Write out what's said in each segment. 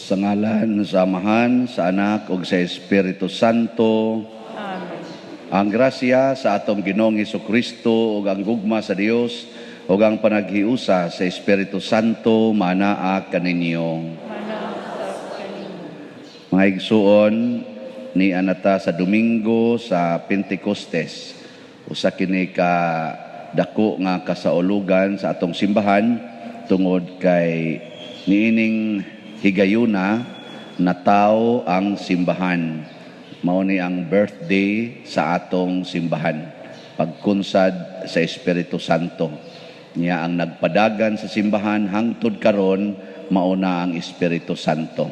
Sa ngalan sa Amahan, sa Anak ug sa Espiritu Santo. Amen. Ang grasya sa atong Ginoong Hesukristo ug ang gugma sa Dios ug ang panaghiusa sa Espiritu Santo manaa kaninyo. Manaa usab kanimo. Mga igsuon, ni anata sa Domingo sa Pentecostes. Usa kini ka dako nga kasaulugan sa atong simbahan tungod kay niining higayuna nataw ang simbahan. Mao ni ang birthday sa atong simbahan, pagkunsad sa Espiritu Santo. Niya ang nagpadagan sa simbahan hangtod karon, mao na ang Espiritu Santo.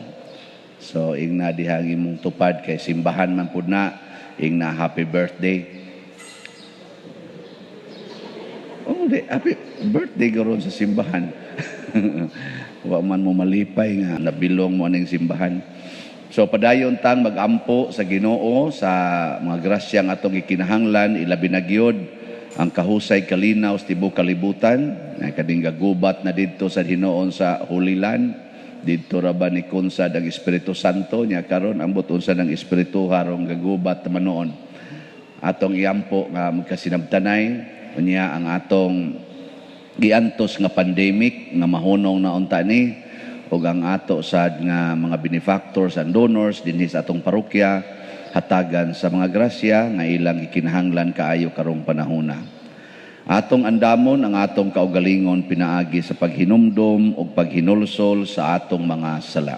So ingna dihang imong tupad kay simbahan man pud na, ingna happy birthday. Oh, di, happy birthday karon sa simbahan. Wa man mo malipay nga nabilong mo aning simbahan. So padayon tang magampo sa Ginoo sa mga grasya nga atong gikinahanglan, ilabi na gyud ang kahusay kalinaw sa tibuok kalibutan, na kaning gagubat na didto sa hinuon sa Hulilan. Didto ra ba ni kunsad ang Espiritu Santo nya karon ambot unsa ng espiritu harong gagubat man noon. Atong iampo nga magkasinabtanay unya ang atong giantos nga pandemic nga mahunong na unta ni, ug ang ato sad nga mga benefactors and donors dinhi sa atong parokya hatagan sa mga grasya nga ilang gikinahanglan kaayo karong panahona. Atong andamon ang atong kaugalingon pinaagi sa paghinumdom ug paghinulsol sa atong mga sala.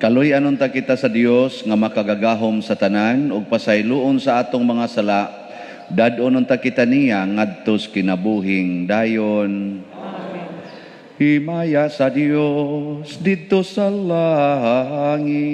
Kaluy-anon ta kita sa Dios nga makagagahom sa tanan ug pasayloon sa atong mga sala, dad-onon ta kita niya ngadtos kinabuhing dayon. Amen. Himaya sa Dios didto sa langit.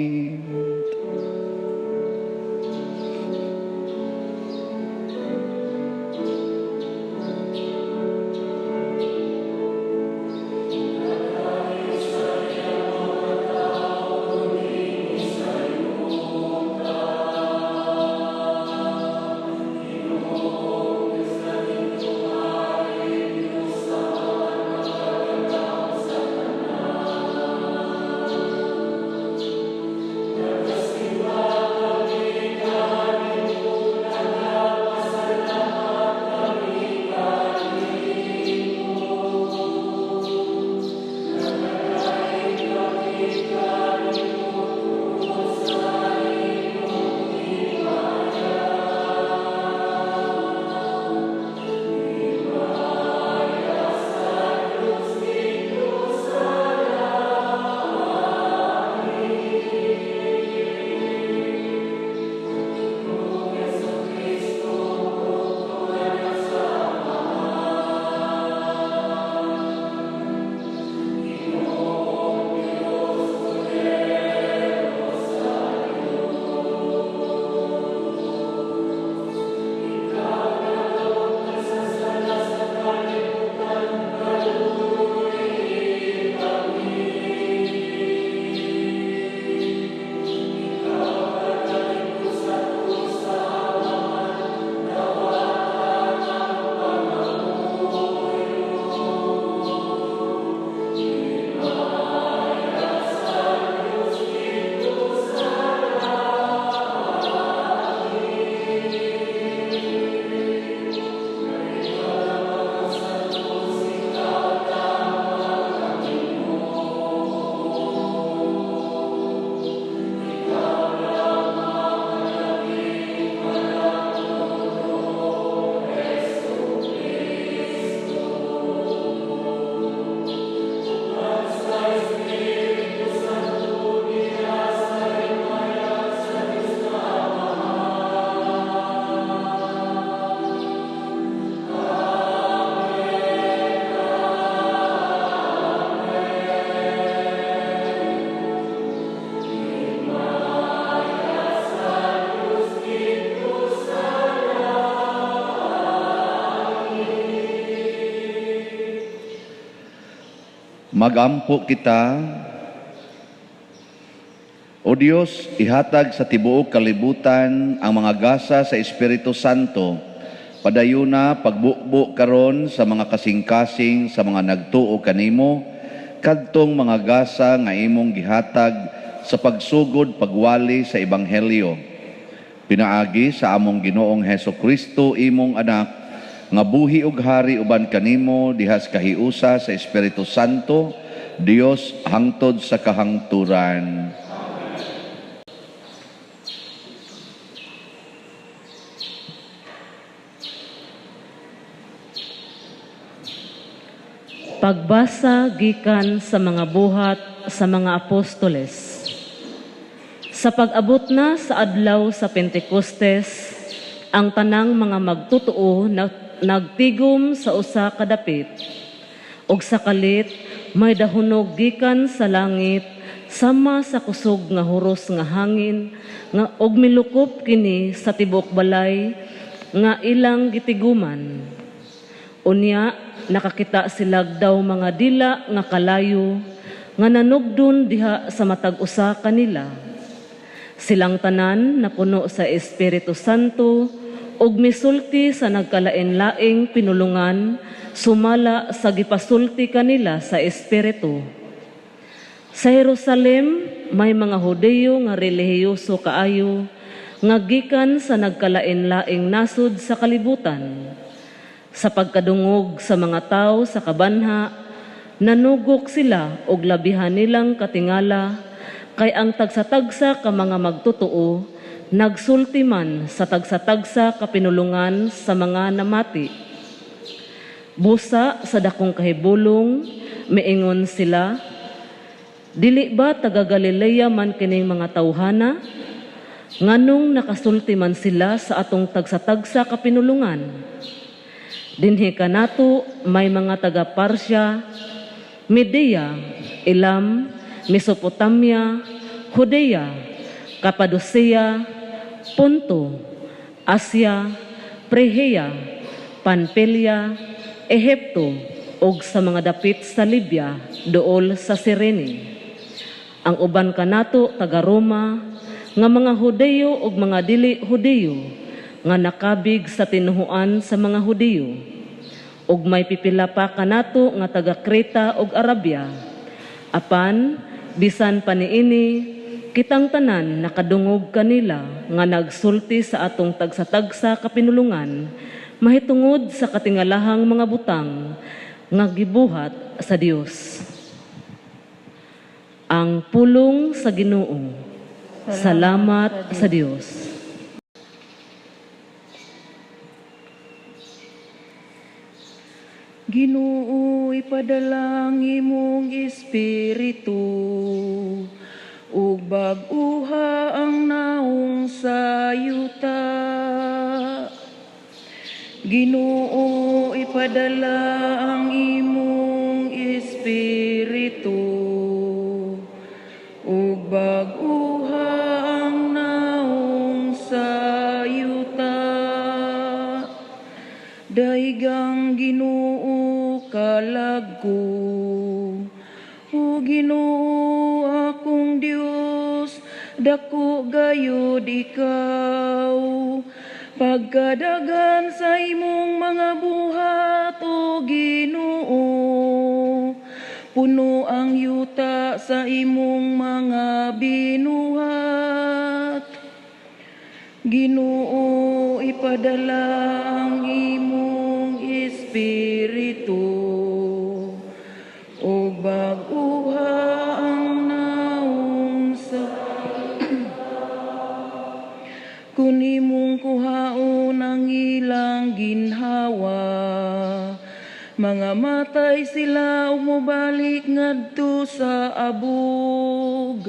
Magampo kita. O Dios, ihatag sa tibuok kalibutan ang mga gasa sa Espiritu Santo. Padayuna pagbukbo karon sa mga kasing-kasing sa mga nagtuo kanimo, kadtong mga gasa nga imong gihatag sa pagsugod pagwali sa Ebanghelyo. Pinaagi sa among Ginoong Heso Kristo, imong anak, nga buhi ug hari uban kanimo dihas kahiusa sa Espiritu Santo, Dios hangtod sa kahangturan. Pagbasa gikan sa mga buhat sa mga apostoles. Sa pag-abot na sa adlaw sa Pentecostes, ang tanang mga magtotoo nagtigom sa usa ka dapit. Og sa kalit may dahunog gikan sa langit sama sa kusog nga huros nga hangin nga og milukop kini sa tibuok balay nga ilang gitiguman. Unya nakakita sila daw mga dila nga kalayo nga nanugdon diha sa matag usa kanila. Silang tanan napuno sa Espiritu Santo ug misulti sa nagkalain-laing pinulungan sumala sa gipasulti kanila sa Espiritu. Sa Jerusalem may mga Hudiyo nga relihiyoso kaayo nga gikan sa nagkalain-laing nasod sa kalibutan. Sa pagkadungog sa mga tao sa kabanha, nanugok sila og labihan nilang katingala kay ang tagsa-tagsa ka mga magtotoo nagsulti man sa tagsa-tagsa ka pinulungan sa mga namati. Busa sa dakong kahibulong, miingon sila, dili ba taga Galilea man kining mga tawhana? Nganong nakasulti man sila sa atong tagsa-tagsa ka pinulungan? Dinhi kanato may mga taga Parsia, Media, Elam, Mesopotamia, Judea, Capadocia, Ponto, Asia, Prehea, Panpelia, Ehipto, ug sa mga dapit sa Libya, duol sa Sirene. Ang uban kanato taga Roma, nga mga Hudeyo ug mga dili Hudeyo, nga nakabig sa tinuhuan sa mga Hudiyo. Ug may pipila pa kanato nga taga Creta ug Arabia. Apan bisan pa niini, kitang tanan nakadungog kanila nga nagsulti sa atong tagsa-tagsa ka pinulungan mahitungod sa katingalahang mga butang nga gibuhat sa Dios. Ang pulong sa Ginoo. Salamat sa Dios. Ginoo, ipadala ang imong espiritu ug bag-uha ang naong sa yuta. Ginoo, ipadala ang imong espiritu ug bag-uha ang naong sa yuta. Daigang Ginoo kalag ko, o Ginoo akong Dios, dako gayud ikaw. Pagkadagan sa imong mga buhat, o Ginoo, puno ang yuta sa imong mga binuhat. Ginoo, ipadala ang imong espiritu ug bag-uha ang naong sa kun imong kuhaon ang ilang ginhawa, mga matay sila ug mobalik ngadto sa abog.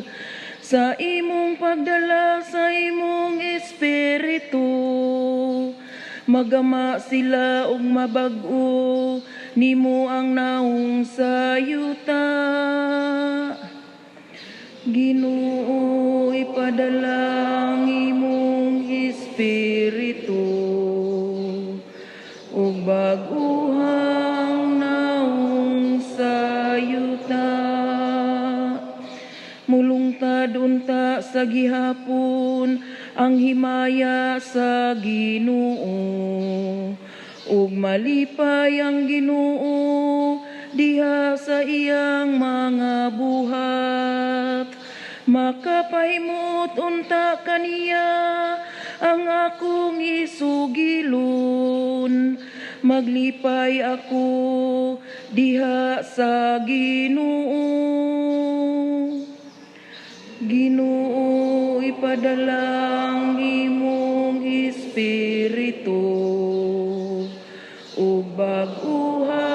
Sa imong pagdala sa imong espiritu, magama sila ug mabag-o nimo ang naong sa yuta. Ginoo, ipadala ang imong espiritu ug bag-uha ang naong sa yuta. sa gihapon ang himaya sa Ginoo. Ug malipay ang Ginoo diha sa iyang mga buhat. Makapahimuot unta kaniya ang akong isugilon. Maglipay ako diha sa Ginoo. Ginoo, ipadalang imong espiritu ug bag-uha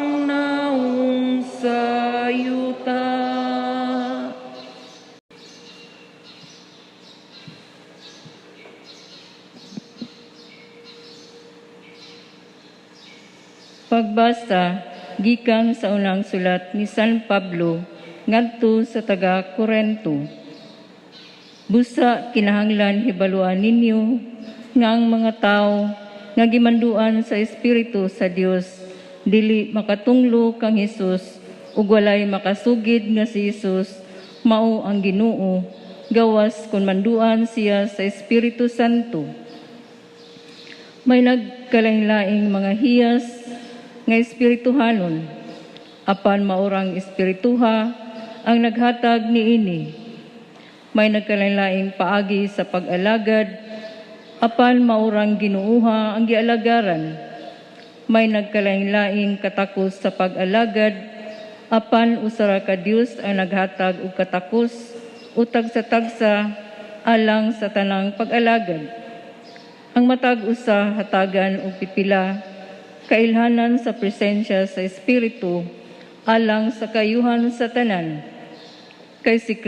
ang naong sa yuta. Pagbasa gikan sa unang sulat ni San Pablo ngadto sa taga Korento. Busa kinahanglan hibaluan ninyo nga ang mga tawo nga gimanduan sa Espiritu sa Dios dili makatunglo kang Hesus ug walay makasugid nga si Hesus mao ang Ginoo gawas kun manduan siya sa Espiritu Santo. May nagkalain-laing mga hiyas nga espirituhanon, apan maurang espirituha ang naghatag niini. May nagkalain-laing paagi sa pag-alagad, apan maurang Ginooha ang gialagaran. May nagkalain-laing katakos sa pag-alagad, apan usa ra ka Dios ang naghatag og katakos o tagsa-tagsa alang sa tanang pag-alagad. Ang matag usa hatagan og pipila kailhanan sa presensya sa Espiritu alang sa kayuhan sa tanan. Kay si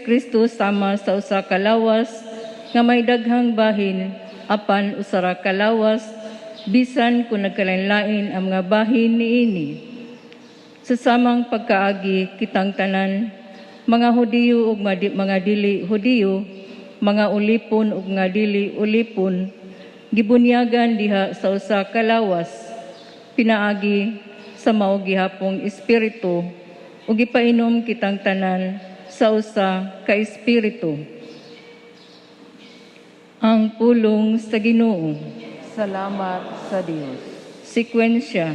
Kristo sama sa usa ka lawas nga may daghang bahin, apan usa ra ka lawas bisan kun nagkalain-lain ang mga bahin niini. Sa samang pagkaagi kitang tanan, mga Hudiyo ug mga dili Hudiyo, mga ulipon ug mga dili ulipon, gibunyagan diha sa usa ka lawas, pinaagi sa mao gihapong espiritu, ug gipainom kitang tanan sa usa ka espiritu. Ang pulong sa Ginoo. Salamat sa Dios. Sekwensya.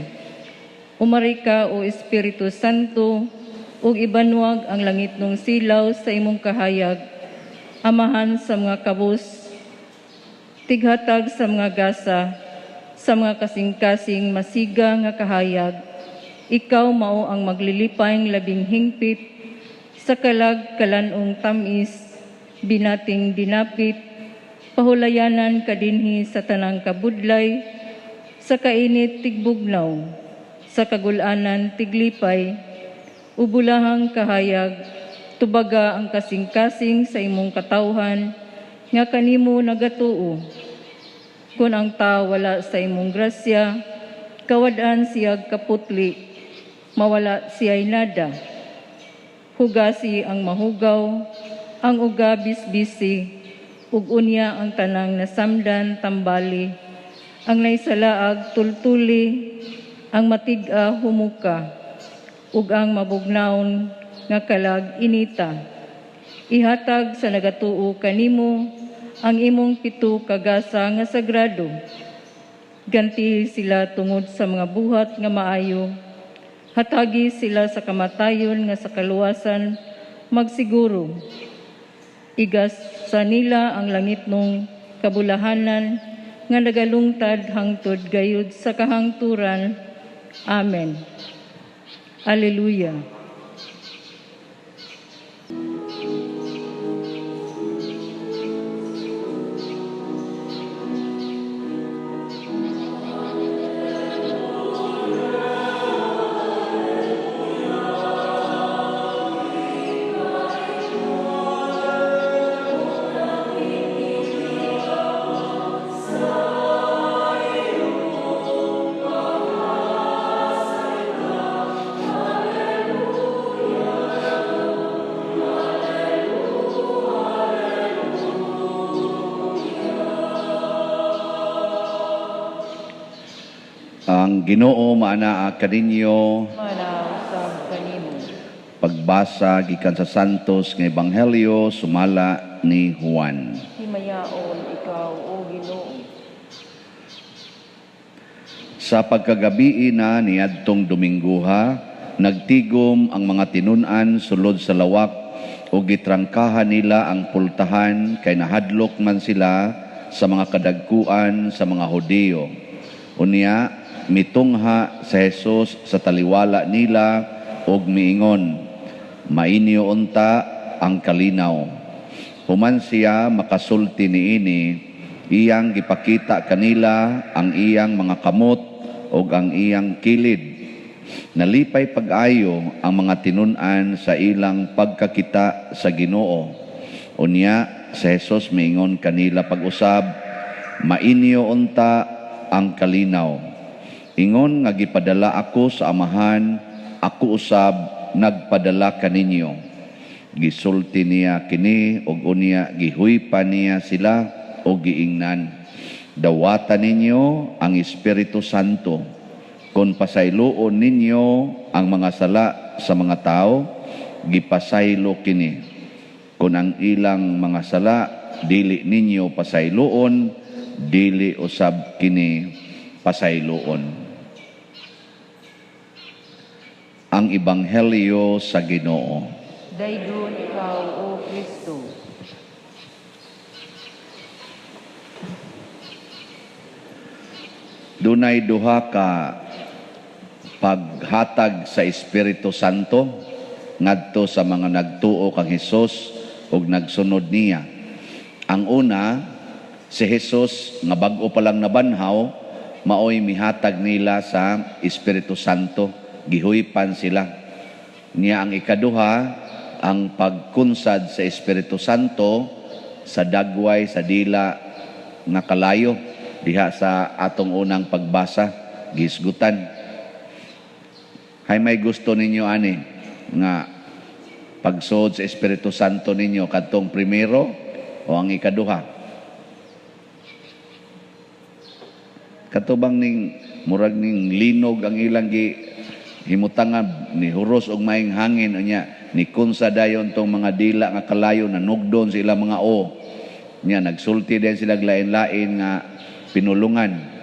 Umari ka, o Espiritu Santo, ug ibanwag ang langitnong silaw sa imong kahayag, amahan sa mga kabus, tighatag sa mga gasa, sa mga kasing-kasing masiga nga kahayag. Ikaw mao ang maglilipay labing hingpit, sa kalag kalanong tamis, binating dinapit, pahulayanan kadinhi sa tanang kabudlay, sa kainit tigbugnaw, sa kagulanan tiglipay, ubulahang kahayag, tubaga ang kasing-kasing sa imong katawhan, nga kanimo nagatuo. Kun ang tao wala sa imong grasya, kawad-an siyag kaputli, mawala siya'y nada. Hugasi ang mahugaw, ang uga bisbisi, ug unya ang tanang nasamdan tambali, ang naisalaag tultuli, ang matig-a humuka, ug ang mabugnaon nga kalag inita. Ihatag sa nagatuo kanimo ang imong pito kagasa nga sagrado. Gantihi sila tungod sa mga buhat nga maayo. Hatagi sila sa kamatayon nga sa kaluwasan magsiguro. Igas sa nila ang langitnong kabulahanan nga nagalungtad hangtod gayud sa kahangturan. Amen. Alleluia. Ang Ginoo maanaa kaninyo. Manausab kanimo. Pagbasa gikan sa Santos nga Ebanghelyo sumala ni Juan. Himayaon ikaw, O Ginoo. Sa pagkagabii na niadtong Domingguha, nagtigom ang mga tinun-an sulod sa lawak ug gitrangkahan nila ang pultahan kay nahadlok man sila sa mga kadagkuan sa mga Hudiyo. Unya mitungha sa Jesus sa taliwala nila ug miingon, "Mainyo unta ang kalinaw." Human siya makasulti niini, iyang gipakita kanila ang iyang mga kamot ug ang iyang kilid. Nalipay pag-ayo ang mga tinun-an sa ilang pagkakita sa Ginoo. Unya si Jesus miingon kanila pag-usab, "Mainyo unta ang kalinaw. Ingon nga gipadala ako sa Amahan, ako usab nagpadala kaninyo." Gisulti niya kini ug unya gihuypa niya sila og giingnan, "Dawata ninyo ang Espiritu Santo. Kung pasayloon ninyo ang mga sala sa mga tao, gipasaylo kini. Kung ang ilang mga sala dili ninyo pasayloon, dili usab kini pasayloon." Ang Ebanghelyo sa Ginoo. Daygon ikaw, O Kristo. Dunay duha ka paghatag sa Espiritu Santo ngadto sa mga nagtuo kang Hesus ug nagsunod niya. Ang una, si Hesus nga bag-o pa lang nabanhaw, maoy mihatag nila sa Espiritu Santo, gihuypan sila. Niya ang ikaduha, ang pagkunsad sa Espiritu Santo sa dagway sa dila nga kalayo diha sa atong unang pagbasa, gihisgutan. Hay may gusto ninyo ani nga pagsuod sa Espiritu Santo ninyo kadtong primero o ang ikaduha? Katubang ning murag ning linog ang ilang gi himutangan ni huros og maing hangin unya ni kunsa dayon tong mga dila nga kalayo na nugdon sa ilang mga o. Nya nagsulti din sila lain-lain nga pinulungan.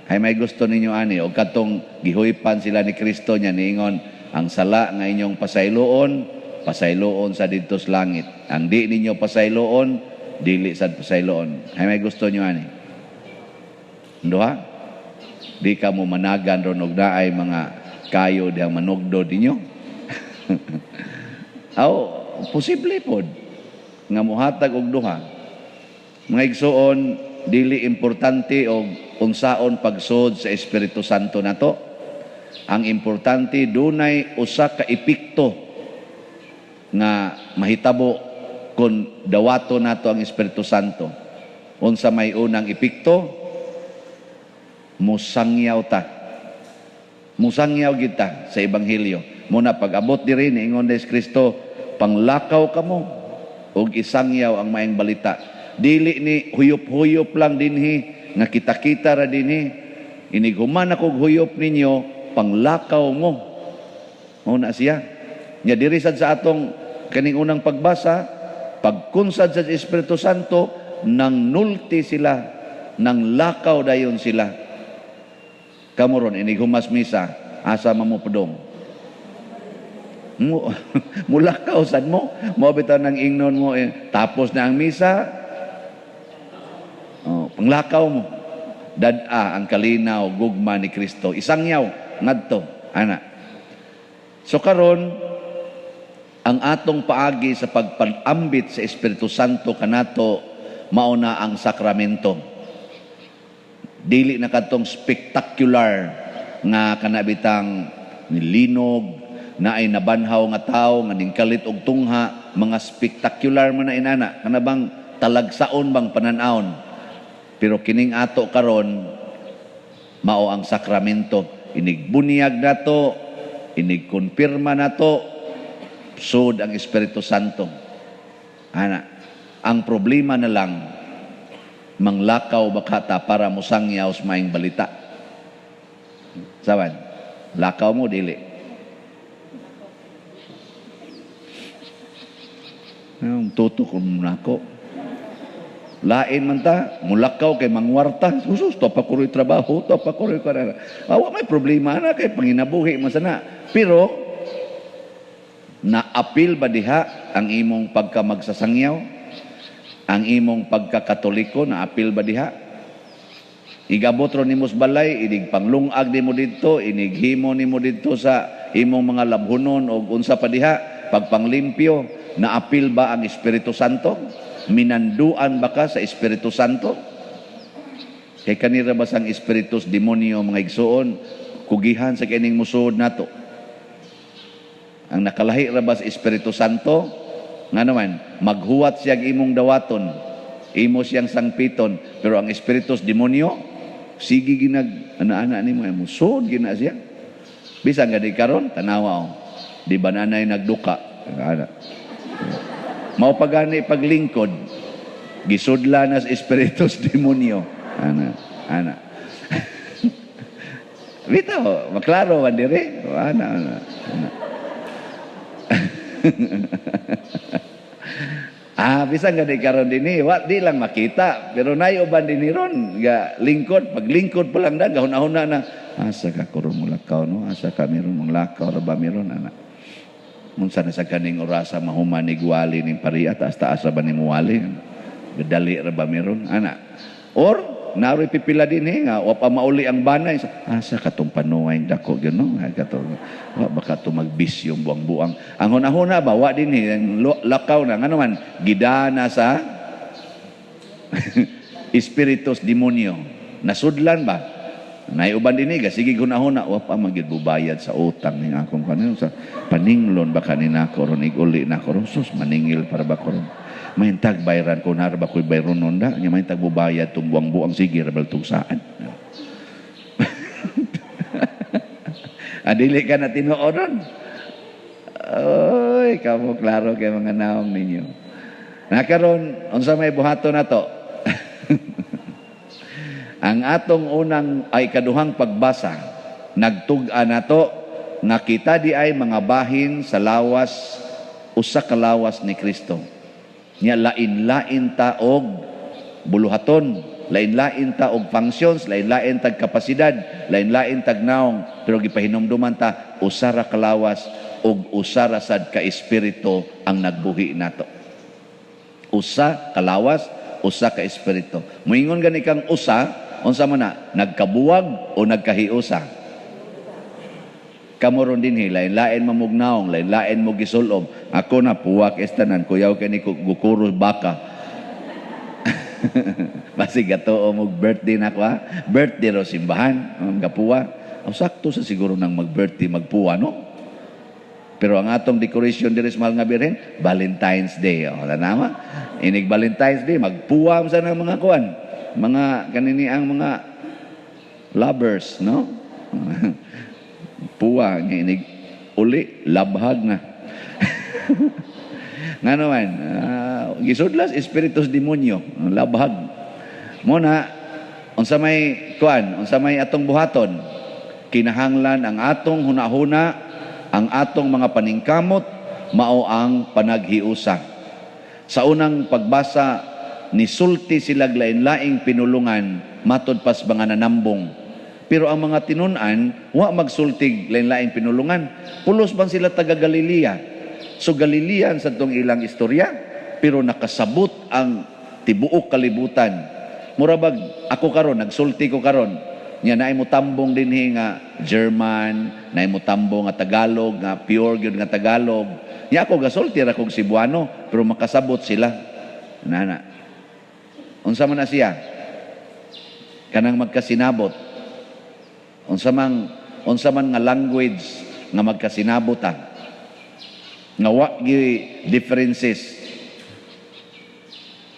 Hay may gusto ninyo ani og katong gihuypan sila ni Kristo nya niingon, ang sala nga inyong pasayloon, pasayloon sa didto sa langit. Ang di ninyo pasayloon, dili sad pasayloon. Hay may gusto nyo ani? Duha? Di ka mo managan ron og naay mga kayo dihang manugdo ninyo. Aw, posible pod nga mohatag og duha. Mga igsoon, dili importante og unsaon pagsod sa Espiritu Santo nato. Ang importante, dunay usa ka epekto nga mahitabo kung dawato nato ang Espiritu Santo. Unsa may unang epekto? Musangyaw ta. Musangyaw kita sa Ebanghelyo. Muna pag-abot diri niingon ni Kristo, panglakaw kamo og isangyaw ang maayong balita. Dili ni huyop-huyop lang dinhi nga kita-kita ra dinhi. Inighuman akog huyop ninyo, panglakaw mo. Muna siya. Nya diri sad sa atong kaning unang pagbasa, pagkunsad sa Espiritu Santo, nang nulti sila, nang lakaw dayon sila. Kamo ron inighumas misa, asa mamupdong. Mulakaw sad mo, mo bitaw nang ingnon mo, tapos na ang misa, oh, panglakaw mo. Dad-a ang kalinaw, gugma ni Kristo. Isangyaw ngadto, ana. So karon ang atong paagi sa pagpag-ambit sa Espiritu Santo kanato mao na ang sakramento. Dili na kadtong spectacular nga kanabitang nilinog, na ay nabanhaw nga tawo nga ningkalit og tungha, mga spectacular man na inana, kanabang talagsaon bang panan-awon. Pero kining ato karon mao ang sakramento. Inigbuniyag nato, inigkumpirma nato, sud ang Espiritu Santo. Ana, ang problema na lang, manglakaw bakata para mosangyaw sa maayong balita. Saban, lakaw mo dili. Tutok ko nako. Lain man ta, mulakaw kay mangwarta. Sus, to pa ko trabaho, to pa ko karara. Wa may problema na kay panginabuhi man sana. Pero naapil ba diha ang imong pagkamagsasangyaw? Ang imong pagkakatoliko, naapil ba diha? Igabot ro nimo sa balay, inig panglungag nimo didto, inig himo nimo didto sa imong mga labhunon og unsa pa diha, pagpanglimpyo, naapil ba ang Espiritu Santo? Minanduan ba ka sa Espiritu Santo? Kay kanira ba sang espiritus demonyo, mga igsuon, kugihan sa kining musuod nato? Ang nakalahi ra ba sa Espiritu Santo? Nga naman, maghuwat siya imong dawaton, imo siyang sangpiton, pero ang espiritus demonyo, sige ginag ana-ana nimo, musuod gina siya. Bisan gani karon, tanawa oh. Di ba nanay nagduka? Ana. Mao pagani paglingkod, gisudla na sa espiritus demonyo. Ana, ana. Bitaw, maklaro man dire. Ana, ana, ana. Bisan gani karon dinhi, wa di lang makita, pero nay uban dinhi ron ga lingkod, paglingkod pa lang da gahuna-huna na asa ka kuron mo lakaw no, asa ka meron mong lakaw ra ba meron ana. Unsa na sa kaning orasa mahuman ni gwali ning pariya, taas-taas ra ba ni muwali? Gadali ra ba meron ana? Or naroy pipila dinhi nga wa pa mauli ang banay, asa katong panuay dako gyud no, kato wa baka to magbisyo buang-buang. Ang hunahuna ba wa dinhi lakaw na ngano man gidana sa espiritus demonyo. Nasudlan ba? Nay uban dinhi ga sige hunahuna wa pa magyud bubayad sa utang ning akong kanon sa paninglon ba kaninako ron iguli nako ron sus maningil para ba ko ron. Mahintag bayran ko na ba ko'y bayron nun da nya mahintag bubayad tong buang-buang sige ra bal tugsaan. Adili ka na tinuod ron. Oy, kamo klaro kay mga naong ninyo. Nakaron unsa may buhaton nato? Ang atong unang ay kaduhang pagbasa, nagtug-an nato nga kita di ay mga bahin sa lawas, usa ka lawas ni Kristo. Nya lain-lain ta og buluhaton, lain-lain ta og functions, lain-lain tag kapasidad, lain-lain tag naong, pero gipahinumduman ta usa ra ka lawas og usa ra sad ka espiritu ang nagbuhi nato. Usa ka lawas, usa ka espiritu. Moingon gani kang usa, unsa man na, nagkabuwag o nagkahiusa? Kamo ron dinhi, lain-lain mamugnaong, lain-lain mo gisulob. Ako na puwak estanan, kuyaw kay ni gukuro baka. Basig gato mo birthday na ko ha. Birthday ro simbahan, gapuwa. O sakto sa siguro nang mag-birthday magpuwa no. Pero ang atong decoration diri sa Mahal nga Birhen, Valentine's Day. O tanawa. Inig Valentine's Day magpuwa sa nang mga kuan. Mga kanini ang mga lovers, no? Puwa nga inig uli labhag na. Nga naman, gisudlas espiritus demonyo, labhag. Muna unsa may kuan, unsa may atong buhaton, kinahanglan ang atong hunahuna, ang atong mga paningkamot mao ang panaghiusa. Sa unang pagbasa nisulti sila lain-laing pinulungan matod pas mga nanambong. Pero ang mga tinun-an wa magsultig lain-laing pinulungan. Pulos man sila taga Galilea. So Galilean sa tong ilang istorya, pero nakasabot ang tibuok kalibutan. Mura bag ako karon nagsulti ko karon. Nya naay mo tambong dinhi nga German, naay mo tambong nga Tagalog, nga pure gyud nga Tagalog. Nya ako gasulti ra kog Cebuano, pero makasabot sila. Nana. Unsa man na siya? Kanang magkasinabot. Unsa man nga language nga magkasinabot ta? Nga wa gi differences.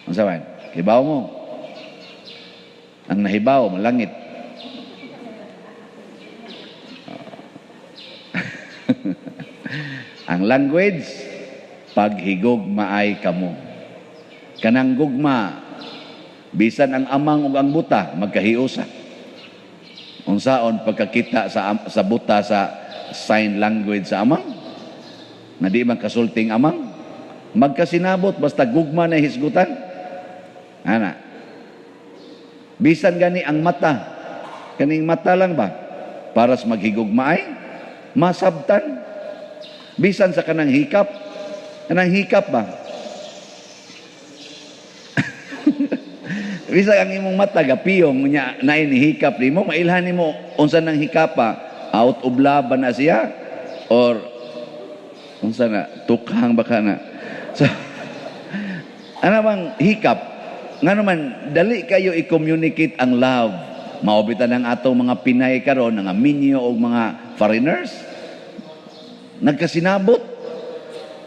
Unsa man? Kibaw mo. Ang nahibaw malangit. Ang language paghigog maay kamo. Kanang gugma bisan ang amang ug ang buta magkahiusa. Unsaon pagkakita sa buta sa sign language sa amang? Nga di man kasulting amang, Magkasinabot basta gugma na hisgutan. Ana. Bisan gani ang mata, kaning mata lang ba para sa maghigugmaay, masabtan. Bisan sa kanang hikap ba? Bisan ang imong mata gapiyong nya naay ni hikap nimo, mailhan nimo unsa nang hikapa, out of love ba na siya or unsa na, tukhang baka na. So ana bang hikap, ngano man dali kayo i-communicate ang love. Mao bitan ang atong mga Pinay karon nga minyo og mga foreigners. Nagkasinabot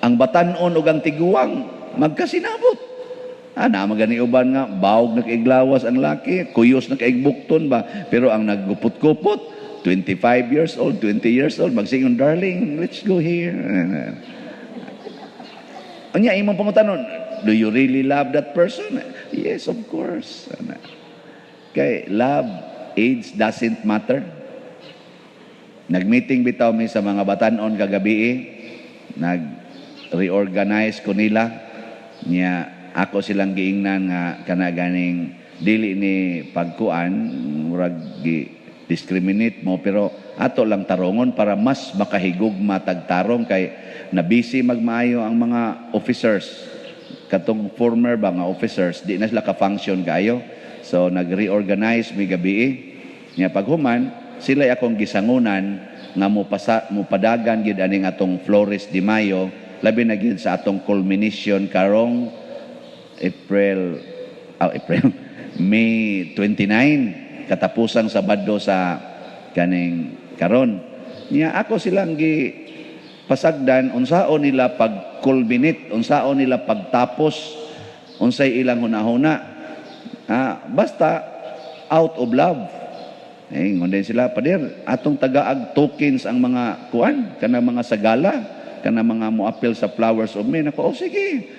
ang batan-on ug ang tiguang, magkasinabot. Ana magani uban nga bawog nakaiglawas ang laki, kuyos nakaigbukton ba, pero ang naggupot-kupot 25 years old, 20 years old, magsingon, "Darling, let's go here." Unya imong pangutanon, "Do you really love that person?" "Yes, of course." Ana. Kay love, age doesn't matter. Nagmeeting bitaw mi sa mga batan-on kagabi, eh. Nag-reorganize ko nila. Nya ako silang giingnan nga kana ganing dili ni pagkuan, murag gi discriminate mo, pero ato lang tarongon para mas makahigugma tagtarong kay nabisi magmaayo ang mga officers, katong former ba nga officers, di na sila ka-function kaayo. So nag-reorganize mi gabi, eh. Nya paghuman sila akong gisangunan nga mo pasa mo padagan gid aning atong Flores de Mayo, labi na gid sa atong culmination karong April, April, May 29, katapusang Sabado sa kaning karon. Nya ako silang gi pasagdan unsaon nila pag culminate, unsaon nila pagtapos, unsay ilang hunahuna. Basta out of love. Eh, ngunde sila, "Pader, atong tagaag tokens ang mga kuan, kana mga sagala, kana mga moapil sa Flowers of May." Nako, "Oh, sige."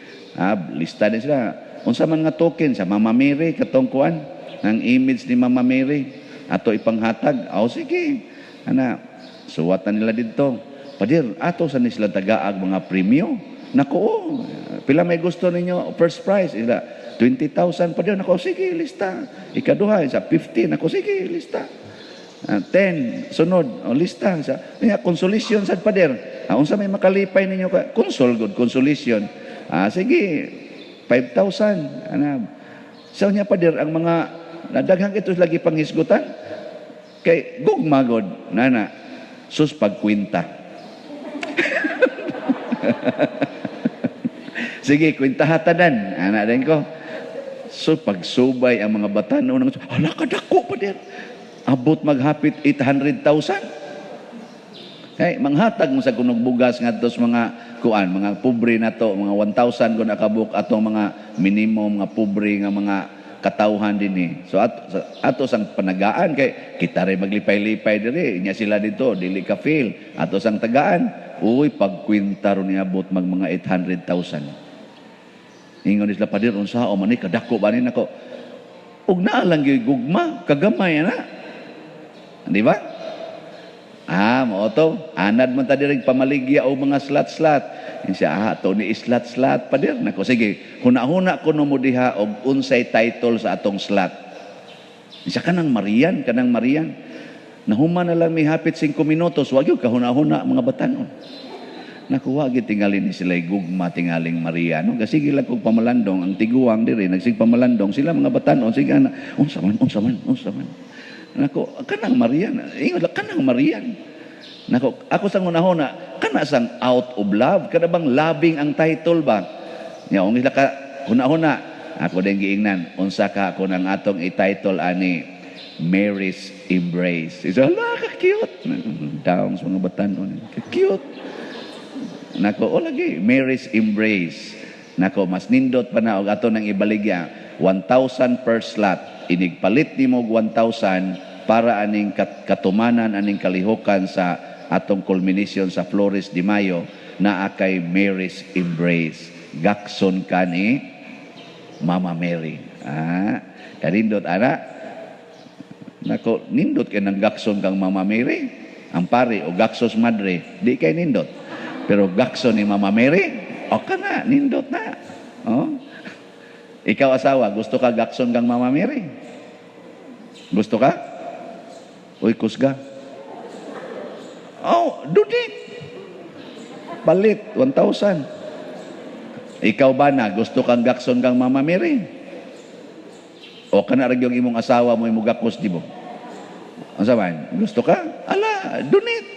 Lista din sila. Unsa man nga token sa Mama Mary, katong kuan, ang image ni Mama Mary, ato ipanghatag. "Oh, sige." Ana, suwatan nila didto. "Pader, ato sa ni sila tagaag mga premyo." Nako, "Oh, pila may gusto ninyo first prize?" Ila, "20,000, pader." Nako, "Sige, lista." Ikaduha, sa 15. Nako, "Sige, lista." 10, sunod, oh, lista. Sa, nga, consolation sad, pader. Unsa may makalipay ninyo ka? Console good, consolation. Sige, 5,000. Ana. Sa niya, pader, ang mga nadaghang ito lagi panghisgutan. Kay gugma god, nana, sus pagkwenta. "Sige, kwentaha tanan." Ana din ko. So pagsubay ang mga batan-on, "Hala, kadako, pader. Abot maghapit 800,000." Kay manghatag mo sa kunog bugas ngadto sa mga kuan, mga pobre nato, mga 1,000 kun nakabuk atong mga minimum mga pobre nga mga katawhan dinhi. So ato sang panagaan kay kita ray maglipay-lipay diri, nya sila dito dili ka feel. Ato sang tagaan, uy, pagkwenta ron niabot mag mga 800,000. Ingon sila, "Pader, unsa o man ni, kadako ba ni?" Nako, ug naa lang gyud gugma, kagamay na. Di ba? Mao to. Anad man ta diri pamaligya og mga slot-slot. Siya, to ni slot-slot, pader. Nako, "Sige, huna-huna kuno mo diha og unsay title sa atong slot." Siya, "Kanang Marian, kanang Marian." Nahuman na lang may hapit 5 minutos, wag yun kahuna-huna mga batanon. Nakuha gid tingali ni sila gugma tingaling Maria. No? Kasi sige lang kog pamalandong, ang tiguang diri nagsig pamalandong sila mga batanon, sige ana, unsa man, unsa man, unsa man. Nako, kanang Marian, ingon lang kanang Marian. Nako, ako sa hunahuna, kana sang out of love, kana bang loving ang title ba? Nya ung sila ka hunahuna, ako din giingnan, unsa ka ako ng atong i-title ani? Mary's Embrace. Isa, hala, ka cute. Down sa mga batanon. Ka cute. Nako, o lagi, Mary's Embrace. Nako, mas nindot pa na og ato nang ibaligya, 1,000 per slot. Inigpalit nimo og 1,000 para aning katumanan aning kalihukan sa atong culmination sa Flores de Mayo, naa kay Mary's Embrace. Gakson ka ni Mama Mary. Kanindot ana. Nako, nindot kay nang gakson kang Mama Mary. Ang pare o gaksos madre, di kay nindot. Pero gakson ni Mama Mary, O kana, nindot na. Oh. Ikaw asawa, gusto ka gakson kang Mama Mary? Gusto ka? Uy, kusga. Oh, donate. Palit, 1,000. Ikaw ba na, gusto kang gakson kang Mama Mary? O kana ra gyud imong asawa mo imong gakos di mo? Unsa man? Gusto ka? Ala, donate.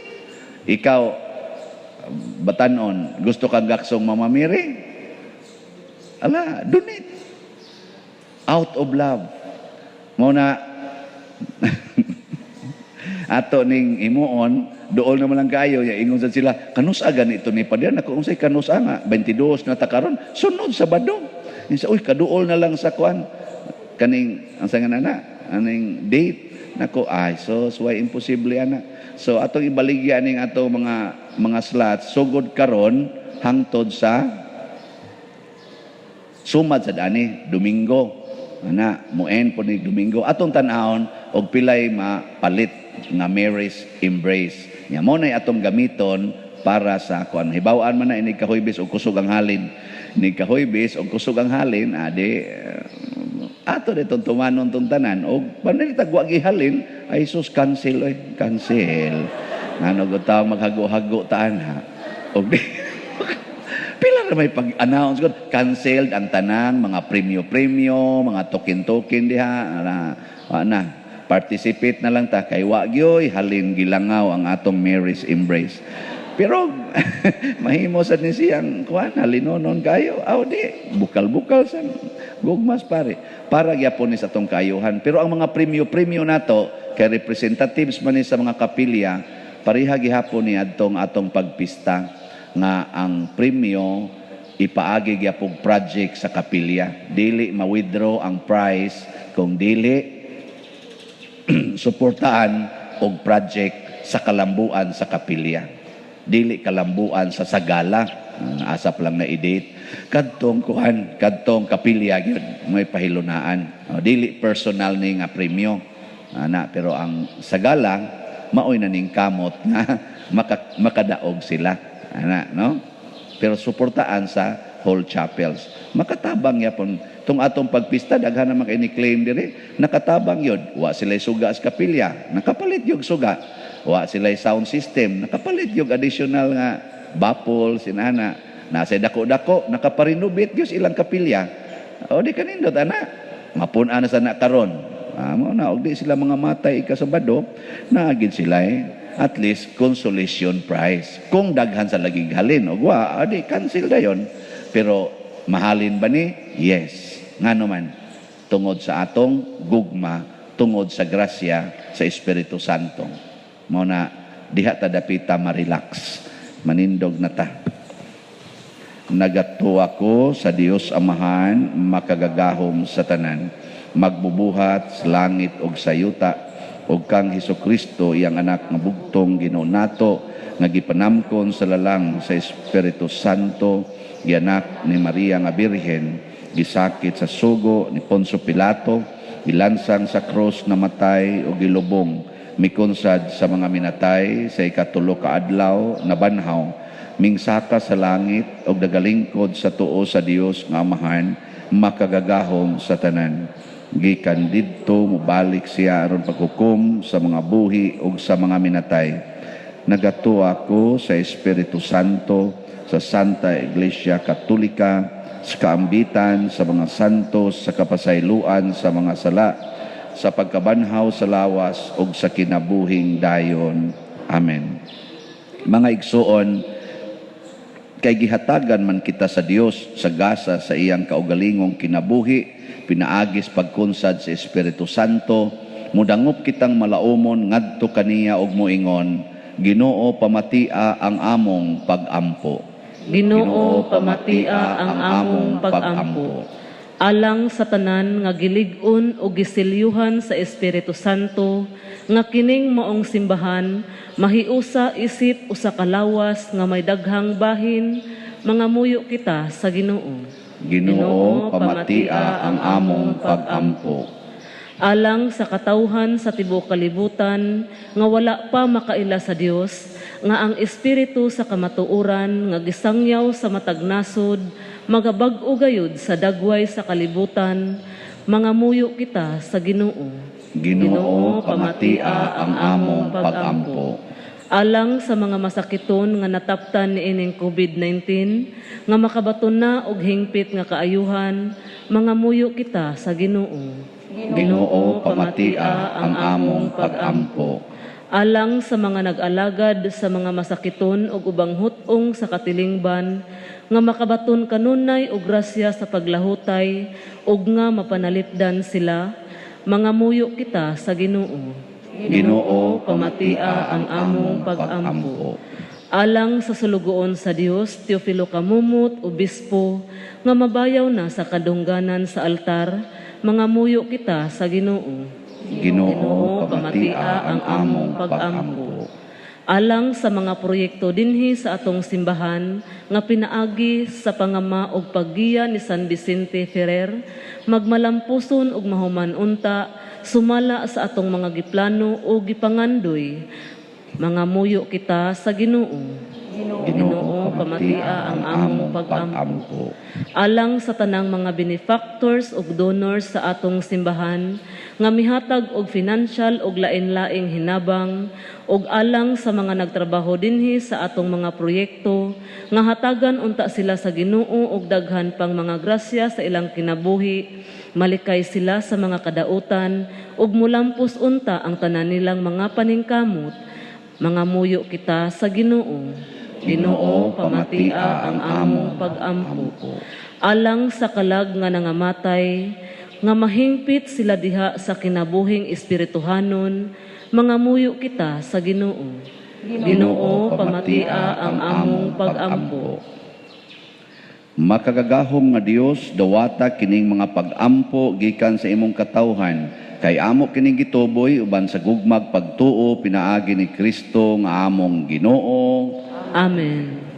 Ikaw, batanon, gusto kang gaksong Mama Mary? Ala, donate. Out of love. Mao na ato ning himuon, dool naman lang kayo, ya ingon sad sila, kanusa ganito ni pader, nako unsay kanusa nga, 22 na ta karon, sunod Sabado. Insa, uy, kaduol na lang sa kuan kaning ang nga na aning date nako. Ay so why imposible ana. So atong ibaligya ning ato mga slots sugod karon hangtod sa sumad sa dani Domingo ana, mo-end po ni Domingo. Atong tan-awon og pilay mapalit nga Mary's Embrace nya mo na atong gamiton para sa kuan. Hibaw-an man na inig kahuybes og kusog ang halin, inig kahuybes og kusog ang halin, adi ato ditong tumanon tong tanan og panilitag wa gihalin. Ay sus, cancel oy, cancel. Ngano gud tawo maghago-hago taan ha, og di pila ra may pag-announce gud, canceled ang tanang mga premyo-premyo, mga token-token diha. Ana, wa na, participate na lang ta kay wa gyoy halin, gilangaw ang atong Mary's Embrace. Pero mahimo sad ni siyang kuan, halinonon kayo. Aw di bukal-bukal sa gugmas pare para gyapon ni sa atong kayuhan. Pero ang mga premyo-premyo nato kay representatives man ni sa mga kapilya, pareha gihapon ni adtong atong pagpista nga ang premyo ipaagi gyapon project sa kapilya. Dili ma-withdraw ang prize kung dili suportaan og project sa kalambuan sa kapilya. Dili kalambuan sa sagala. Asa pa lang na i-date kadtong kuan, kadtong kapilya gyud may pahilunaan. Oh, dili personal ni nga premyo ana, pero ang sagala maoy na ning kamot nga makadaog sila ana, no? Pero suportaan sa whole chapels, makatabang yapon tung atong pagpista. Daghan naman kay ni claim diri, nakatabang yun. Wa sila suga sa kapilya, nakapalit yung suga. Wa sila sound system, nakapalit yung additional nga baffle sinana. Nasa dako-dako, nakaparenovate gyud ilang kapilya. O di kanindot ana, mapun-an na sa na karon. Ah, mo na og di sila mga matay ikasabado, naagid sila eh, at least consolation prize. Kung daghan sa laging halin og wa, adi cancel dayon. Pero mahalin ba ni? Yes. Ngano man? Tungod sa atong gugma, tungod sa grasya sa Espiritu Santo. Mao na diha ta dapita ma-relax. Manindog na ta. Nagatuo ko sa Dios Amahan, makagagahom sa tanan, magbubuhat sa langit ug sa yuta, ug kang Hesus Kristo, iyang anak nga bugtong Ginoo nato, nga gipanamkon sa lalang sa Espiritu Santo, gianak ni Maria nga Birhen, gisakit sa sugo ni Poncio Pilato, gilansang sa krus, namatay ug gilubong, mikunsad sa mga minatay, sa ikatulo ka adlaw nabanhaw, mingsaka sa langit ug nagalingkod sa tuo sa Dios nga Amahan, makagagahom sa tanan. Gikan didto mobalik siya aron paghukom sa mga buhi ug sa mga minatay. Nagatuo ako sa Espiritu Santo, sa Santa Iglesia Katolika, sa kaambitan sa mga santos, sa kapasayloan sa mga sala, sa pagkabanhaw sa lawas ug sa kinabuhing dayon. Amen. Mga igsuon, kay gihatagan man kita sa Dios sa gasa sa iyang kaugalingong kinabuhi pinaagis pagkunsad sa Espiritu Santo, mudangop kitang malaumon ngadto kaniya og moingon, Ginoo, pamatia ang among pag-ampo. Ginoo, pamatia ang among pag-ampo. Alang sa tanan nga gilig-on o gisilyuhan sa Espiritu Santo, nga kining maong simbahan mahiusa isip usa ka lawas nga may daghang bahin, mangamuyo kita sa Ginoo. Ginoo, pamatia ang among pag-ampo. Alang sa katawhan sa tibuok kalibutan nga wala pa makaila sa Dios, nga ang espiritu sa kamatuoran nga gisangyaw sa matag nasod magabag-o gayud sa dagway sa kalibutan, mangamuyo kita sa Ginoo. Ginoo, pamatia ang among pagampo. Alang sa mga masakiton nga nataptan niining COVID-19 nga makabaton na og hingpit nga kaayuhan, mangamuyo kita sa Ginoo. Ginoo, pamatia ang among pagampo. Alang sa mga nag-alagad sa mga masakiton ug ubang hut-ong sa katilingban nga makabaton kanunay og grasya sa paglahutay ug nga mapanalipdan sila, mangamuyo kita sa Ginoo. Ginoo, pamatia ang among pagampo. Alang sa sulugoon sa Dios, Teofilo Camomot, obispo, nga mabayaw na sa kadungganan sa altar, mangamuyo kita sa Ginoo. Ginoo, pamatia ang among pagampo. Alang sa mga proyekto dinhi sa atong simbahan nga pinaagi sa pangama og paggiya ni San Vicente Ferrer, magmalampuson ug mahuman unta sumala sa atong mga giplano o gipangandoy, mangamuyo kita sa Ginoo. Ginoo, pamatia ang among pagampo. Alang sa tanang mga benefactors ug donors sa atong simbahan nga mihatag og financial ug lain-laing hinabang, ug alang sa mga nagtrabaho dinhi sa atong mga proyekto nga hatagan unta sila sa Ginoo og daghan pang mga grasya sa ilang kinabuhi, malikay sila sa mga kadautan ug mulampos unta ang tanan nilang mga paningkamot, mangamuyo kita sa Ginoo. Ginoo, pamatia ang among pagampo. Alang sa kalag nga nangamatay, nga mahingpit sila diha sa kinabuhing espirituhanon, mangamuyo kita sa Ginoo. Ginoo, pamatia ang among pagampo. Makagagahom nga Dios, dawata kining mga pagampo gikan sa imong katawhan, kay amo kining gituboy uban sa gugmag pagtuo pinaagi ni Kristo nga among Ginoo. Amen.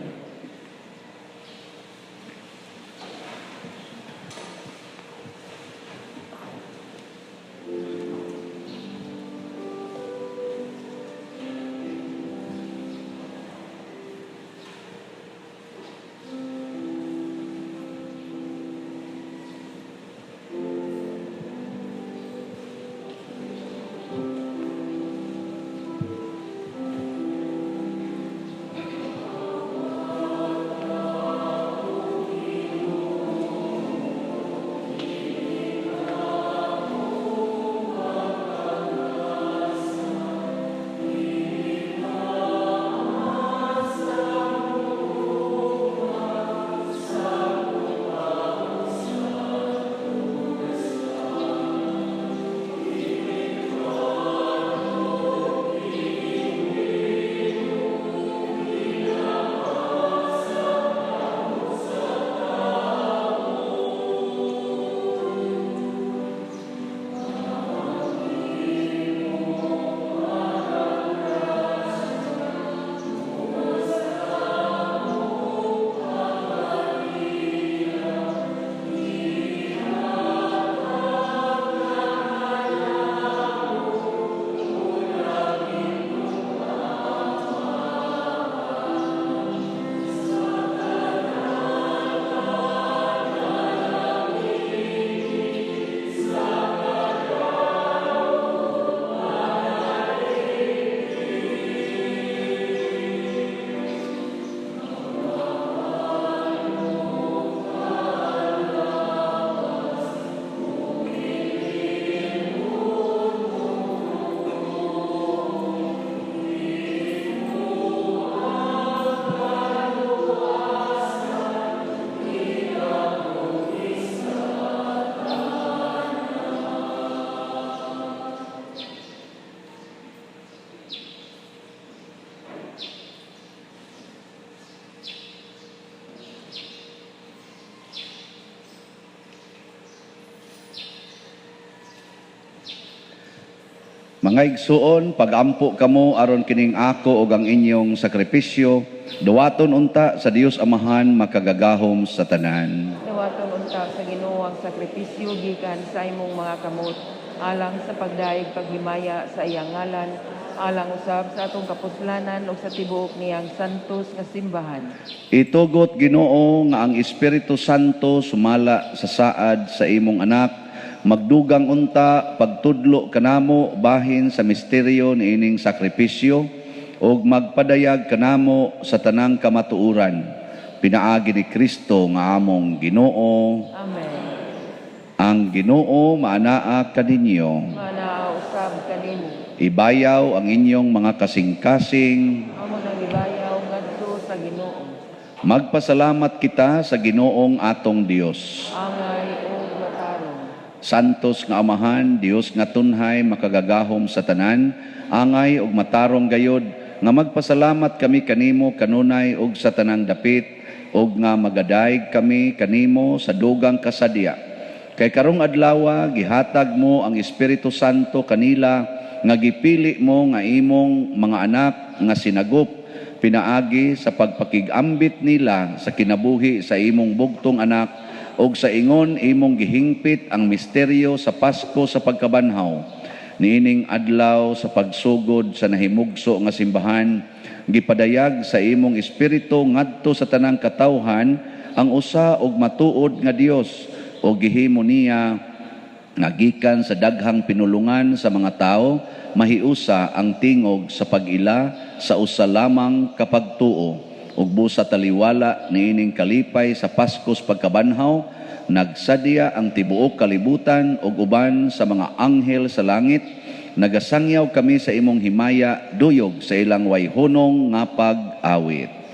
Mga igsuon, pagampo kamo aron kining ako ug ang inyong sakripisyo, duwaton unta sa Dios Amahan makagagahom sa tanan. Duwaton unta sa Ginoo ang sakripisyo gikan sa imong mga kamot alang sa pagdayeg paghimaya sa iyang ngalan, alang usab sa atong kapuslanan ug sa tibuok niyang santos nga simbahan. Itugot Ginoo nga ang Espiritu Santo sumala sa saad sa imong anak, magdugang unta pagtudlo kanamo bahin sa misteryo niining sakripisyo ug magpadayag kanamo sa tanang kamatuoran. Pinaagi ni Kristo nga among Ginoo. Amen. Ang Ginoo maanaa kaninyo. Maanaa usab kanimo. Ibayaw ang inyong mga kasing-kasing. Amo nang ibayaw ngadto sa Ginoo. Magpasalamat kita sa Ginoong atong Dios. Angay ug matarong. Santos nga Amahan, Dios nga tunhay makagagahom sa tanan, angay ug matarong gayod nga magpasalamat kami kanimo kanunay ug sa tanang dapit, ug nga magadayeg kami kanimo sa dugang kasadya. Kay karong adlawa gihatag mo ang Espiritu Santo kanila nga gipili mo nga imong mga anak nga sinagop pinaagi sa pagpakig-ambit nila sa kinabuhi sa imong bugtong anak ug sa ingon imong gihingpit ang misteryo sa Pasko sa pagkabanhaw. Niining adlaw sa pagsugod sa nahimugso nga simbahan, gipadayag sa imong espiritu ngadto sa tanang katawhan ang usa og matuod nga Dios, o gihimo niya nga gikan sa daghang pinulungan sa mga tawo mahiusa ang tingog sa pag-ila sa usa lamang kapagtuo. Ug busa taliwala niining kalipay sa Paskos pagkabanhaw, nagsadya ang tibuok kalibutan ug uban sa mga anghel sa langit, nagasangyaw kami sa imong himaya duyog sa ilang wayhunong nga pag-awit.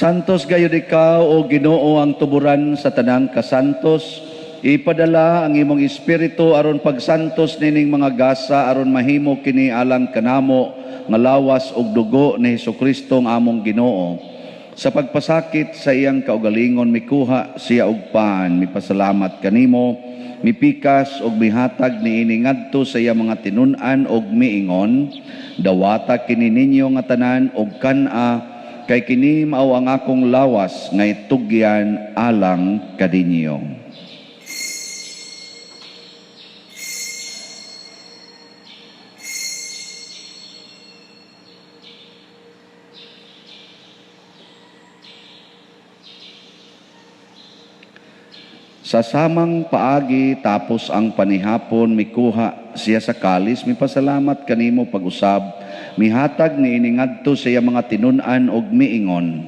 Santos gayud ikaw, o Ginoo, ang tuburan sa tanang kasantos. Ipadala ang imong espiritu aron pagsantos nining mga gasa aron mahimo kini alang kanamo nga lawas ug dugo ni Hesukristo ang among Ginoo. Sa pagpasakit sa iyang kaugalingon mikuha siya og pan, mipasalamat kanimo, mipikas og mihatag niini ngadto sa iyang mga tinun-an og miingon, dawata kini ninyo nga tanan og kan-a, kay kini mao ang akong lawas nga itugyan alang kaninyo. Sa samang paagi tapos ang panihapon, mikuha siya sa kalis, mipasalamat kanimo pag-usab, mihatag niini ngadto sa iya mga tinun-an og miingon,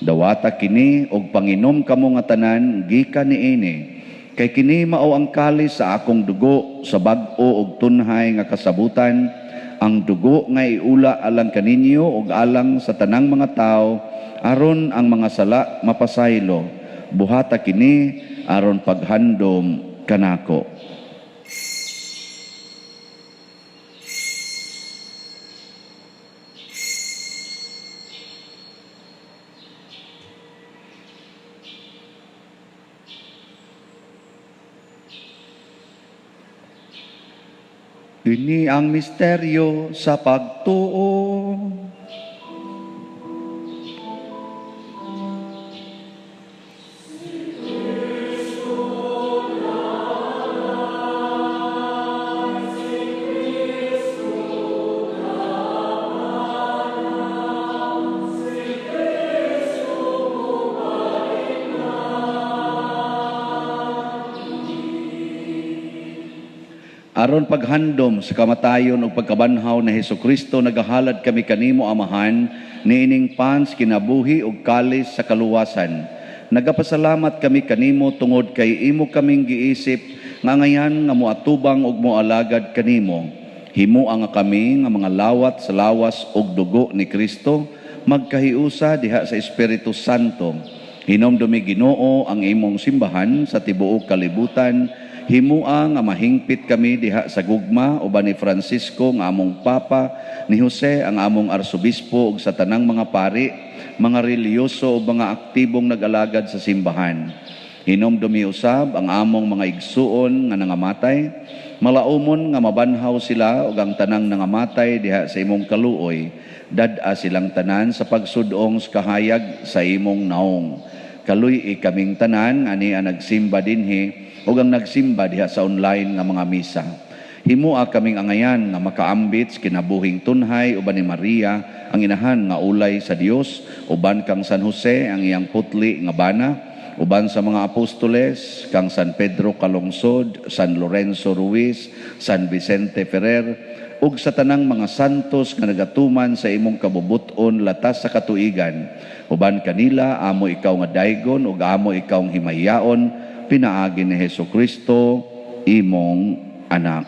dawata kini og panginom kamo nga tanan gikan niini, kay kini mao ang kalis sa akong dugo sa bag-o og tunhay nga kasabutan, ang dugo nga iula alang kaninyo og alang sa tanang mga tawo, aron ang mga sala mapasaylo. Buhata kini aron paghandom kanako. Ini ang misteryo sa pagtuo. Aron paghandom sa kamatayon ug pagkabanhaw ni Hesukristo, nagahalad kami kanimo, Amahan, niining pans kinabuhi ug kalis sa kaluwasan. Nagapasalamat kami kanimo tungod kay imo kaming giisip nga ngayan nga moatubang ug moalagad kanimo. Himoa nga kami nga mga lawat sa lawas ug dugo ni Kristo, magkahiusa diha sa Espiritu Santo. Hinomdumi Ginoo ang imong simbahan sa tibuok kalibutan. Himua nga mahingpit kami diha sa gugma uban ni Francisco nga among Papa, ni Jose ang among Arsobispo ug sa tanang mga pari, mga relihiyoso ug mga aktibong nag-alagad sa simbahan. Hinomdumi usab ang among mga igsuon nga nangamatay, malaumon nga mabanhaw sila ug ang tanang nangamatay diha sa imong kaluoy. Dad-a silang tanan sa pagsudong sa kahayag sa imong naong. Kaluy-i kaming tanan ani ang nagsimba dinhi ug ang nagsimba diha sa online nga mga misa. Himua kaming angayan nga makaambit sa kinabuhing tunhay uban ni Maria ang inahan nga ulay sa Dios, uban kang San Jose ang iyang putli nga bana, uban sa mga apostoles kang San Pedro Calungsod, San Lorenzo Ruiz, San Vicente Ferrer, ug sa tanang mga santos nga nagatuman sa imong kabubut-on latas sa katuigan. Uban kanila amo ikaw nga daygon ug amo ikaw ang himayaon, pinaagi ni Hesukristo imong anak.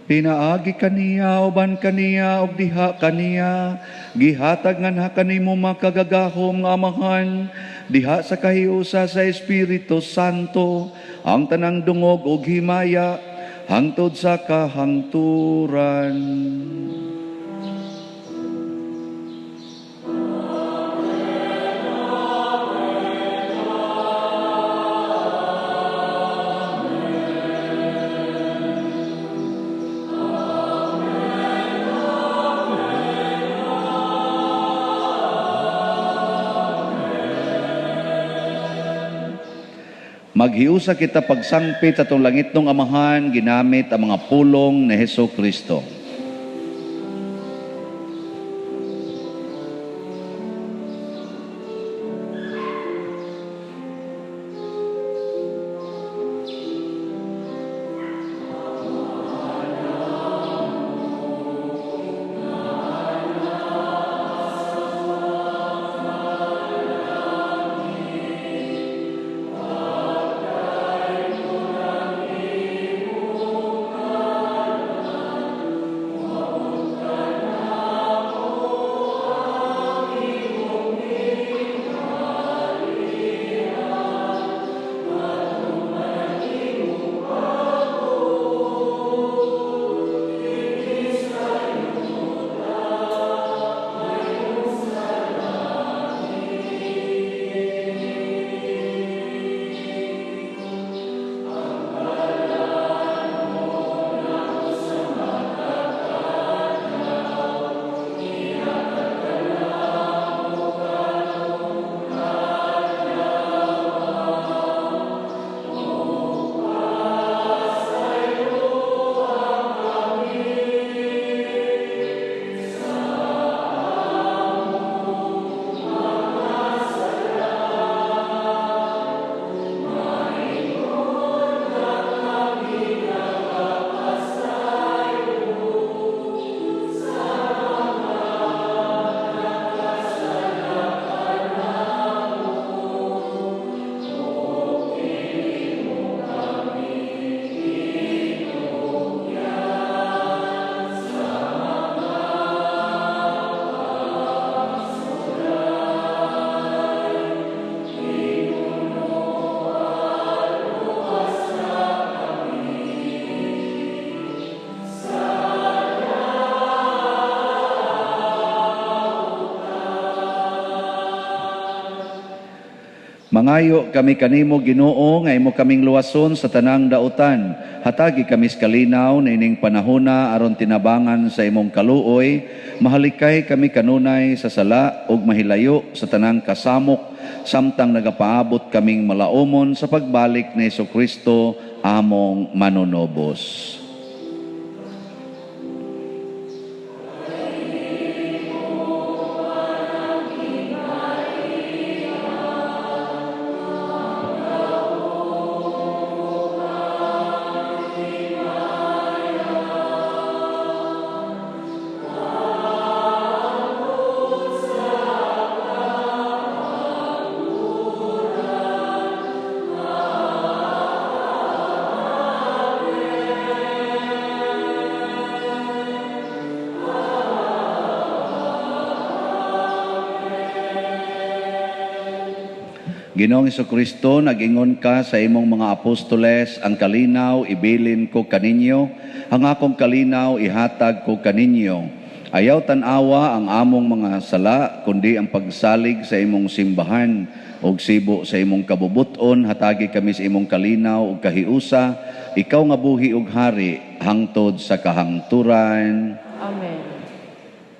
Pinaagi kaniya, uban kaniya, ug diha kaniya, gihatag nganha kanimo makagagahom nga Amahan, diha sa kahiusa sa Espiritu Santo, ang tanang dungog ug himaya, hangtod sa kahangturan. Maghiusa kita pagsangpit sa atong langitnong Amahan, ginamit ang mga pulong ni Hesukristo. Mangayo kami kanimo, Ginoo, nga imo kaming luwason sa tanang dautan. Hatagi kami sa kalinaw na ining panahona aron tinabangan sa imong kaluoy. Mahalikay kami kanunay sa sala ug mahilayo sa tanang kasamok samtang nagapaabot kaming malaumon sa pagbalik ni Hesukristo among manunobos. Ginoong Hesukristo, nag-ingon ka sa imong mga apostoles, ang kalinaw ibilin ko kaninyo, ang akong kalinaw ihatag ko kaninyo. Ayaw tan-awa ang among mga sala, kundi ang pagsalig sa imong simbahan, ug sibo sa imong kabubuton, hatagi kami sa imong kalinaw ug kahiusa, ikaw nga buhi ug hari, hangtod sa kahangturan. Amen.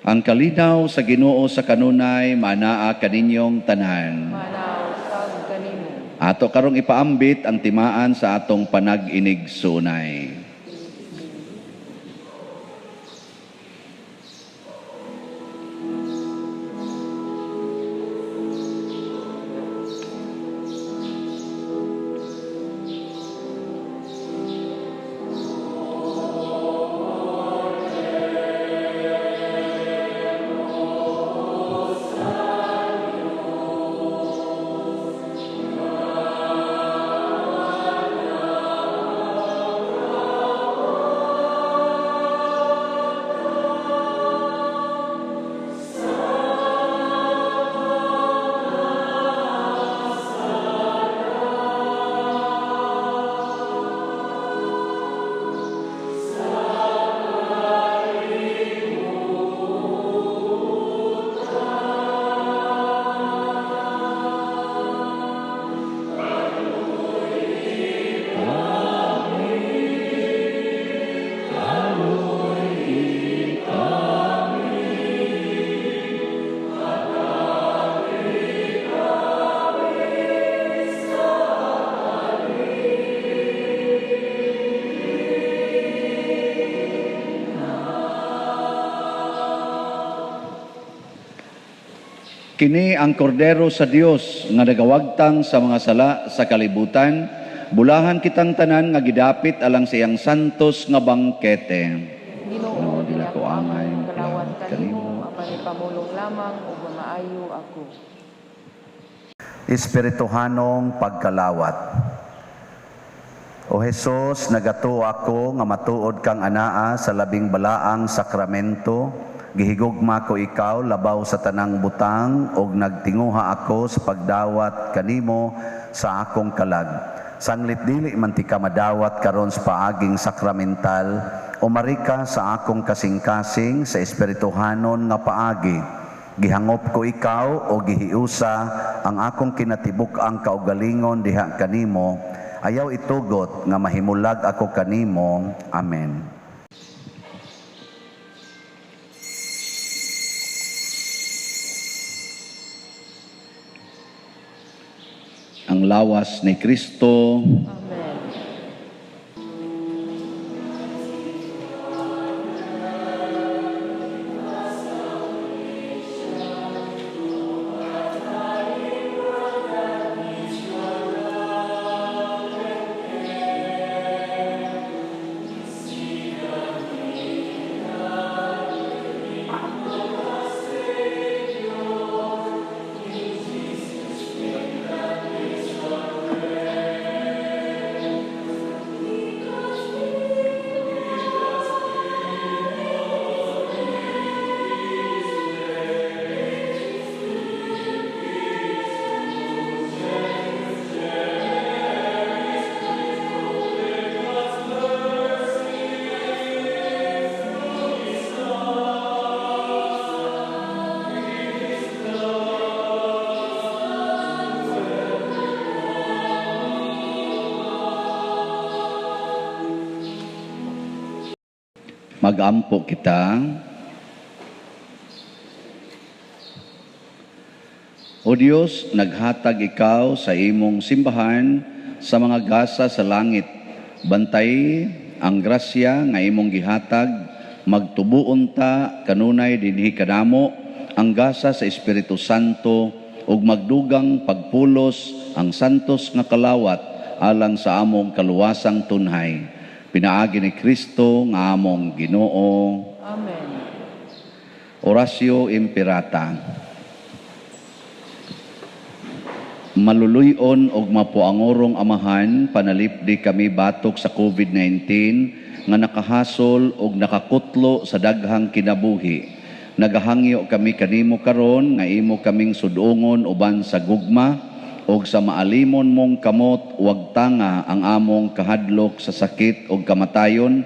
Ang kalinaw sa Ginoo sa kanunay, manaa kaninyong tanan. Ato karong ipaambit ang timaan sa atong panag-inig sunay. Kini ang kordero sa Dios nga nagawagtang sa mga sala sa kalibutan, bulahan kitang tanan nga gidapit alang sa iyang santos nga bangkete. Ginoo, dili ako angay makalawat kanimo, apan ipamulong lamang ug mamaayo ako. Espirituhanong pagkalawat. O Hesus, nagatuo ako nga matuod kang anaa sa labing balaang sakramento. Gihigugma ko ikaw labaw sa tanang butang og nagtinguha ako sa pagdawat kanimo sa akong kalag. Sanglit dili man ti ka madawat karon sa paaging sakramental, umari ka sa akong kasing-kasing sa espirituhanon nga paagi. Gihangop ko ikaw o gihiusa ang akong kinatibuk-ang kaugalingon diha kanimo. Ayaw itugot nga mahimulag ako kanimo. Amen. Ang lawas ni Kristo. Amen. Magampo kita. O Dios, naghatag ikaw sa imong simbahan sa mga gasa sa langit. Bantay ang grasya nga imong gihatag, magtubuon ta kanunay dinhi kanamo ang gasa sa Espiritu Santo ug magdugang pagpulos ang santos nga kalawat alang sa among kaluwasang tunhay. Pinaagi ni Kristo nga among Ginoo. Amen. Oratio Imperata. Maluluyon og mapuangorong Amahan, panalipdi kami batok sa COVID-19 nga nakahasol og nakakutlo sa daghang kinabuhi. Nagahangyo kami kanimo karon nga imo kaming sudongon uban sa gugma og sa maalimon mong kamot, wag tanga ang among kahadlok sa sakit og kamatayon,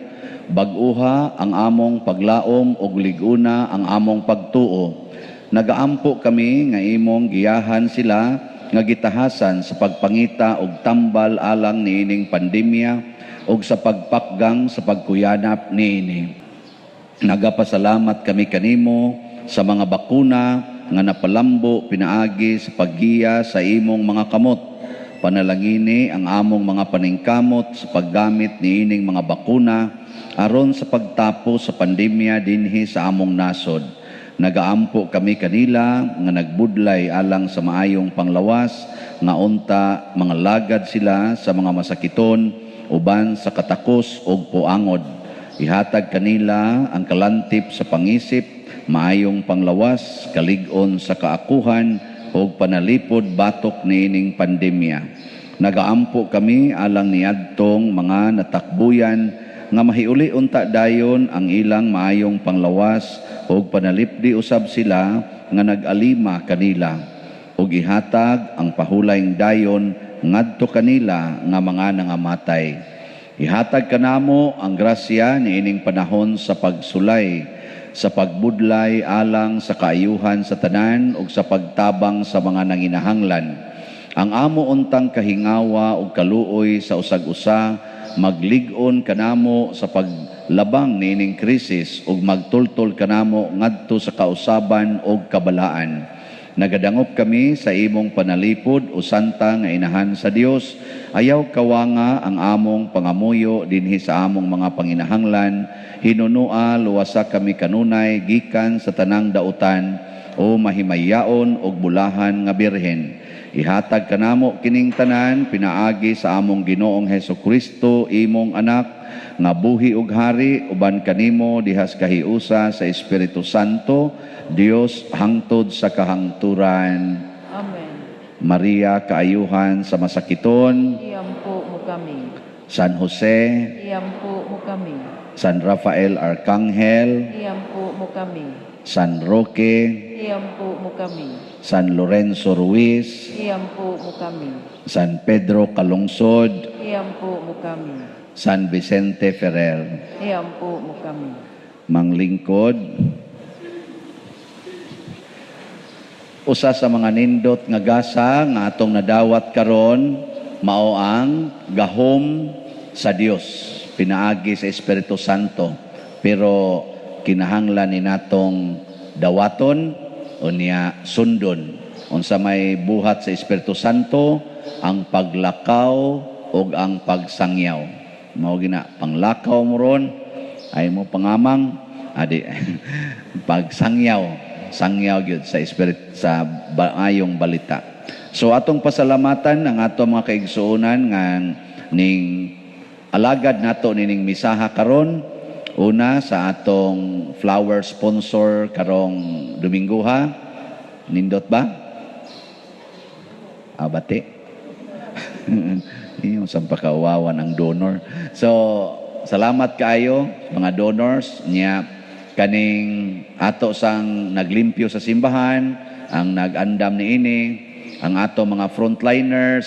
bag-uha ang among paglaom og liguna ang among pagtuo. Nagaampo kami nga imong giyahan sila nga gitahasan sa pagpangita og tambal alang niining pandemya og sa pagpakgang sa pagkuyanap niini. Nagapasalamat kami kanimo sa mga bakuna nga napalambo pinaagi sa paggiya sa imong mga kamot. Panalangini ang among mga paningkamot sa paggamit niining mga bakuna aron sa pagtapos sa pandemya dinhi sa among nasod. Nagaampo kami kanila nga nagbudlay alang sa maayong panglawas nga unta mga lagad sila sa mga masakiton uban sa katakos og puangod. Ihatag kanila ang kalantip sa pangisip, maayong panglawas, kalig-on sa kaakuhan og panalipod batok niining pandemya. Nagaampo kami alang niadtong mga natakbuyan nga mahiuli unta dayon ang ilang maayong panglawas og panalipdi usab sila nga nag-alima kanila og ihatag ang pahulayng dayon ngadto kanila nga mga nangamatay. Ihatag kanamo ang grasya niining panahon sa pagsulay, sa pagbudlay alang sa kaayuhan sa tanan ug sa pagtabang sa mga nanginahanglan. Ang amo untang kahingawa ug kaluoy sa usag-usa maglig-on kanamo sa paglabang niining krisis ug magtultol kanamo ngadto sa kausaban ug kabalaan. Nagadangop kami sa imong panalipod o santa nga inahan sa Dios. Ayaw kawanga ang among pangamuyo dinhi sa among mga panginahanglan. Hinunua luwasa kami kanunay gikan sa tanang dautan o mahimayaon og bulahan nga birhen. Ihatag kanamo kining tanan pinaagi sa among Ginoong Hesus Kristo, imong anak nga buhi ug hari uban kanimo dihas kahiusa sa Espiritu Santo, Dios hangtod sa kahangturan. Amen. Maria, kaayuhan sa masakiton, Iampo mo kami. San Jose, Iampo mo kami. San Rafael Arcangel, Iampo mo kami. San Roque, Iampo mo kami. San Lorenzo Ruiz, Iampo mo kami. San Pedro Calungsod, Iampo mo kami. San Vicente Ferrer. Iampo mo kami. Manglingkod, usa sa mga nindot nga gasa nga atong nadawat karon mao ang gahom sa Dios pinaagi sa Espiritu Santo, pero kinahanglan ni natong dawaton unya sundon. Unsa may buhat sa Espiritu Santo? Ang paglakaw ug ang pagsangyaw. Mao gina panglakaw mo ron ay mo pangamang adi pagsangyaw, sangyaw gyud sa spirit sa maayong balita. So atong pasalamatan ang ato mga kaigsuonan nga ning alagad nato nining misaha karon. Una sa atong flower sponsor karong Domingoha. Nindot ba? Abate. Iyo sa pakauwawan ang donor. So salamat kaayo mga donors niya kaning ato sang naglimpyo sa simbahan, ang nag-andam niini, ang ato mga frontliners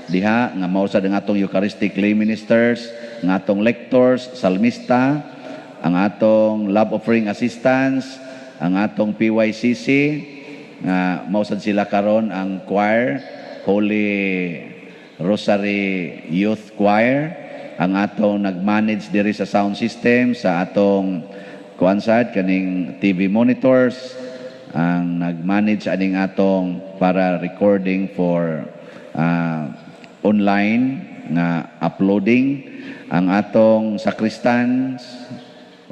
diha nga mao sad ang atong Eucharistic lay ministers, ang atong lectors, salmista, ang atong love offering assistants, ang atong PYCC nga mao sad sila karon ang choir, Holy Rosary Youth Choir. Ang atong nag-manage diri sa sound system, sa atong kuan sad kaning TV monitors, ang nag-manage aning atong para recording for online nga uploading, ang atong sakristans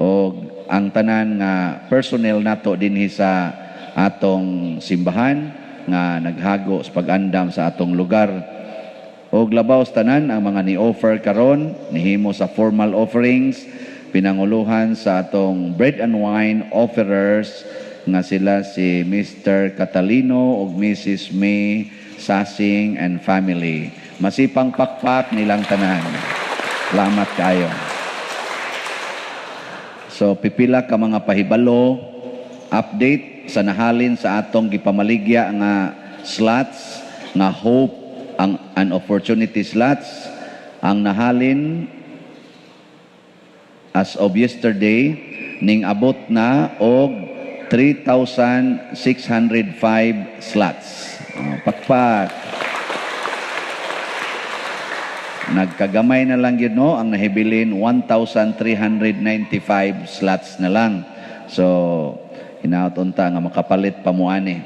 o ang tanan nga personnel nato dinhi sa atong simbahan nga naghago sa pag-andam sa atong lugar. Og labaw sa tanan ang mga ni-offer karon nihimo sa formal offerings, pinanguluhan sa atong bread and wine offerers nga sila si Mr. Catalino ug Mrs. May Sasing and family. Masipang pakpak nilang tanan. Salamat kaayo. So pipila ka mga pahibalo, update sa nahalin sa atong gipamaligya nga slots nga hope ang and opportunity slots. Ang nahalin as of yesterday ning abot na og 3,605 slots. Oh, pakpak. Nagkagamay na lang yun, no? Ang nahibilin 1,395 slots na lang. So hinaot unta nga makapalit pa mo ani.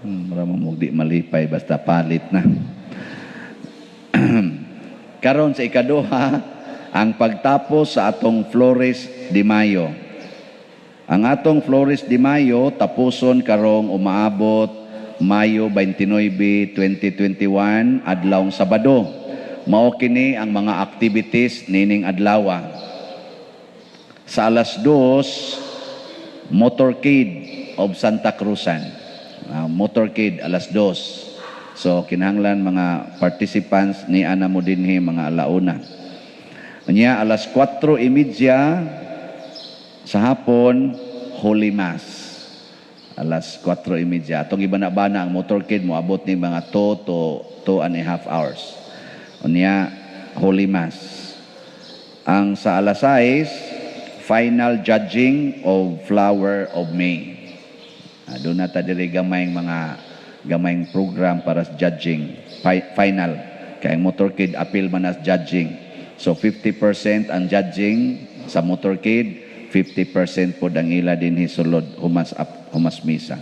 Mura mo di malipay basta palit na. Karon sa ikaduha, ang pagtapos sa atong Flores de Mayo. Ang atong Flores de Mayo tapuson karong umaabot Mayo 29, 2021, adlawng Sabado. Mao kini ang mga activities nining adlawa. Sa alas 2, motorcade of Santa Cruzan. Motorcade alas 2. So kinahanglan mga participants ni ana mo dinhi mga alauna. Nya alas 4:30 sa hapon, Holy Mass. Alas 4:30. Atong ibana-bana ang motorcade moabot ni mga 2 to 2.5 hours. Unya Holy Mass. Ang sa alas 6, final judging of Flower of May. Doon na ta diri gamayng mga gamayng program para sa judging final. Kay ang motorcade appeal man as judging. So 50% ang judging sa motorcade, 50% po ang ila dinhi sulod humas up, humas misa.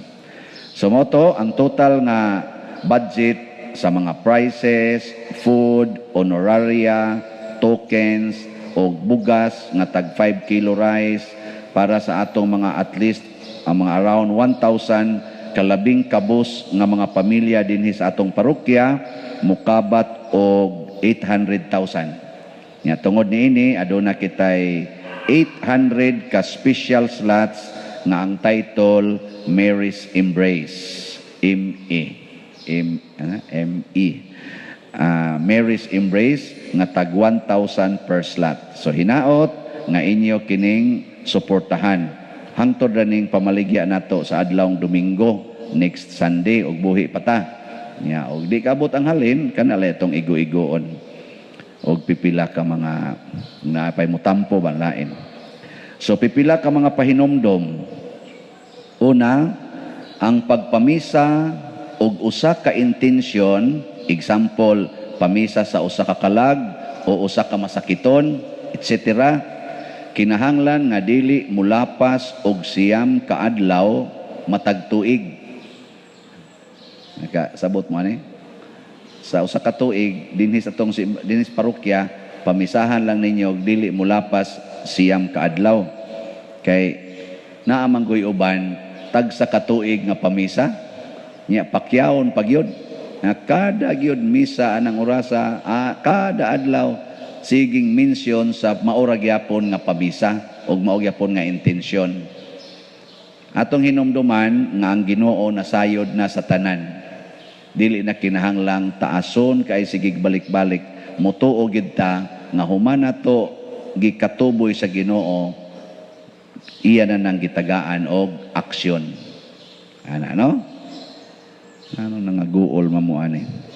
So mo to ang total nga budget sa mga prices, food, honoraria, tokens o bugas nga tag 5 kilo rice para sa atong mga at least ang mga around 1,000 kalabing kabus nga mga pamilya dinhi sa atong parokya mukabat og 800,000. Nya tungod niini aduna kitay 800 ka special slots nga ang title Mary's Embrace, M E M ano? M E. Mary's Embrace nga tag 1,000 per slot. So hinaot nga inyo kining suportahan. Hangtod ra ning pamaligya nato sa adlawng Domingo next Sunday og buhi pa ta. Nya og di kabot ang halin kanala itong igo-igoon og pipila ka mga naapay motampo ba lain. So pipila ka mga pahinomdom. Una, ang pagpamisa og usa ka intensyon, example, pamisa sa usa ka kalag o usa ka masakiton, etc., kinahanglan nga dili mulapas og 9 ka adlaw matag tuig. Nakasabot mo ani? Sa usa ka tuig dinhi sa atong dinhi sa parokya, pamisahan lang ninyo og dili mulapas 9 ka adlaw. Kay naa man goy uban tag sa katuig nga pamisa, nya pakyawon pagyod. Na kada gyud misa anang orasa, kada adlaw siging mention sa maura gyapon nga pamisa og mao gyapon nga intensyon. Atong hinumduman nga ang Ginoo nasayod na sa tanan. Dili na kinahanglang taason kay sigig balik-balik, motuo gid ta nga human nato gikatuboy sa Ginoo, iya na nang gitagaan og aksyon. Ana no? Ano nangaguol mamo ani?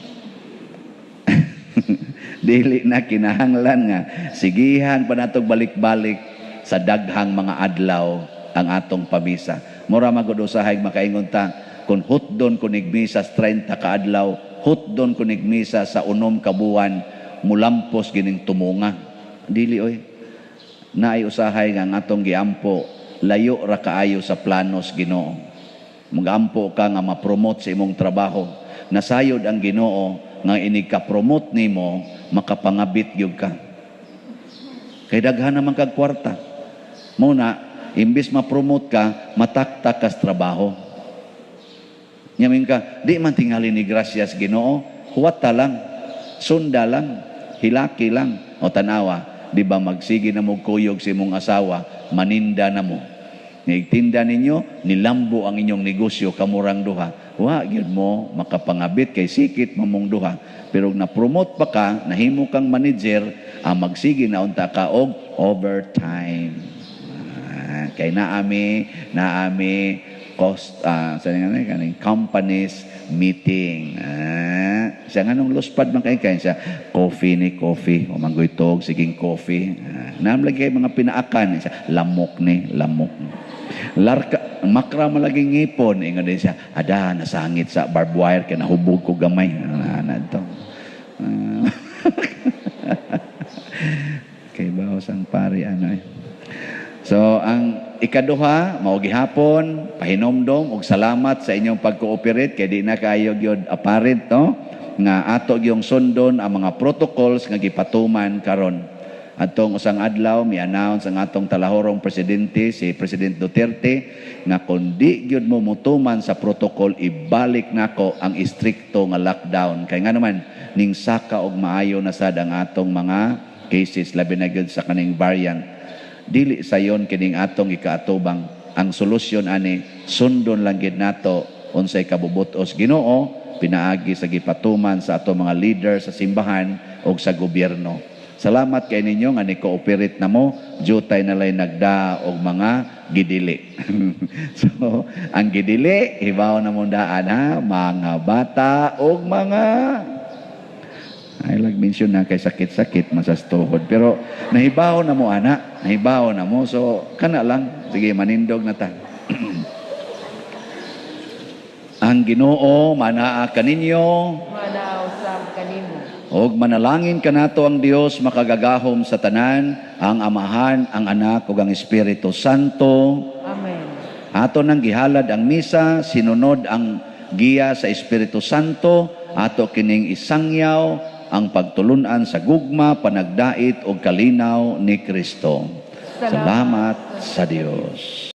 Dili na kinahanglan nga sigihan pa natog balik-balik sa daghang mga adlaw ang atong pamisa. Mura magud usahay makaingon ta kun hutdon kunig misa sa 30 ka adlaw, hutdon kunig misa sa 6 ka buwan, mulampos gining tumunga. Dili oy. Naay usahay nga ang atong giampo layo ra kaayo sa planos Ginoo. Magampo ka nga ma-promote sa imong trabaho. Nasayod ang Ginoo nga inig ka-promote nimo, makapangabit gyud ka. Kay daghan naman kag kwarta. Muna, imbis ma-promote ka, mataktak ka sa trabaho. Nyamin ka, di man tingali ni grasyas Ginoo, huwat ta lang, sunda lang, hilaki lang. O tanawa, di ba magsige na mo kuyog sa imong asawa, maninda na mo. Nigtinda ninyo, nilambo ang inyong negosyo kamurang duha. Wa gyud mo makapangabit kay sikit mamong duha. Pero na-promote pa ka, nahimo kang manager, ang magsige na unta ka og overtime. Kay naami cost sa nga kaning companies meeting. Siya nga nung luspad man kay kay siya coffee ni coffee o manggoy tog siging coffee. Naam lagi kay mga pinaakan siya lamok ni lamok. Larka makra man lagi ngipon ingon din siya ada nasangit sa barbed wire kay nahubog ko gamay. Na to. Kay baos ang pari ano eh. So ang ikaduha, mao gihapon pahinomdom og salamat sa inyong pag-cooperate kay di na kaayo gyud apparent, no, nga ato gyung sundon ang mga protocols nga gipatuman karon. Atong usang adlaw mi-announce ang atong talahorong presidente, si President Duterte, nga kon di gyud mo mutuman sa protocol, ibalik nako ang istrikto nga lockdown. Kay nga naman ning saka og maayo na sad ang atong mga cases, labi na gyud sa kaning variant. Dili sayon kining atong ikaatubang. Ang solusyon ani, sundon lang gid nato unsay kabubut-os Ginoo pinaagi sa gipatuman sa ato mga leader sa simbahan og sa gobyerno. Salamat kay ninyo nga ni-cooperate na mo, jutay na lay nagda og mga gidili. So, ang gidili, hibaw na mong daan ha, mga bata og mga ay lag mention na kay sakit-sakit masastuhod. Pero nahibaw na mo ana, nahibaw na mo. So kana lang, sige manindog na ta. Ang Ginoo manaa kaninyo, Manaa usab kanimo. Og manalangin kanato ang Dios makagagahom sa tanan, ang Amahan, ang Anak ug ang Espiritu Santo. Amen. Ato nang gihalad ang misa, sinunod ang giya sa Espiritu Santo, ato kining isangyaw ang pagtulunan sa gugma, panagdait ug kalinaw ni Kristo. Salamat sa Dios.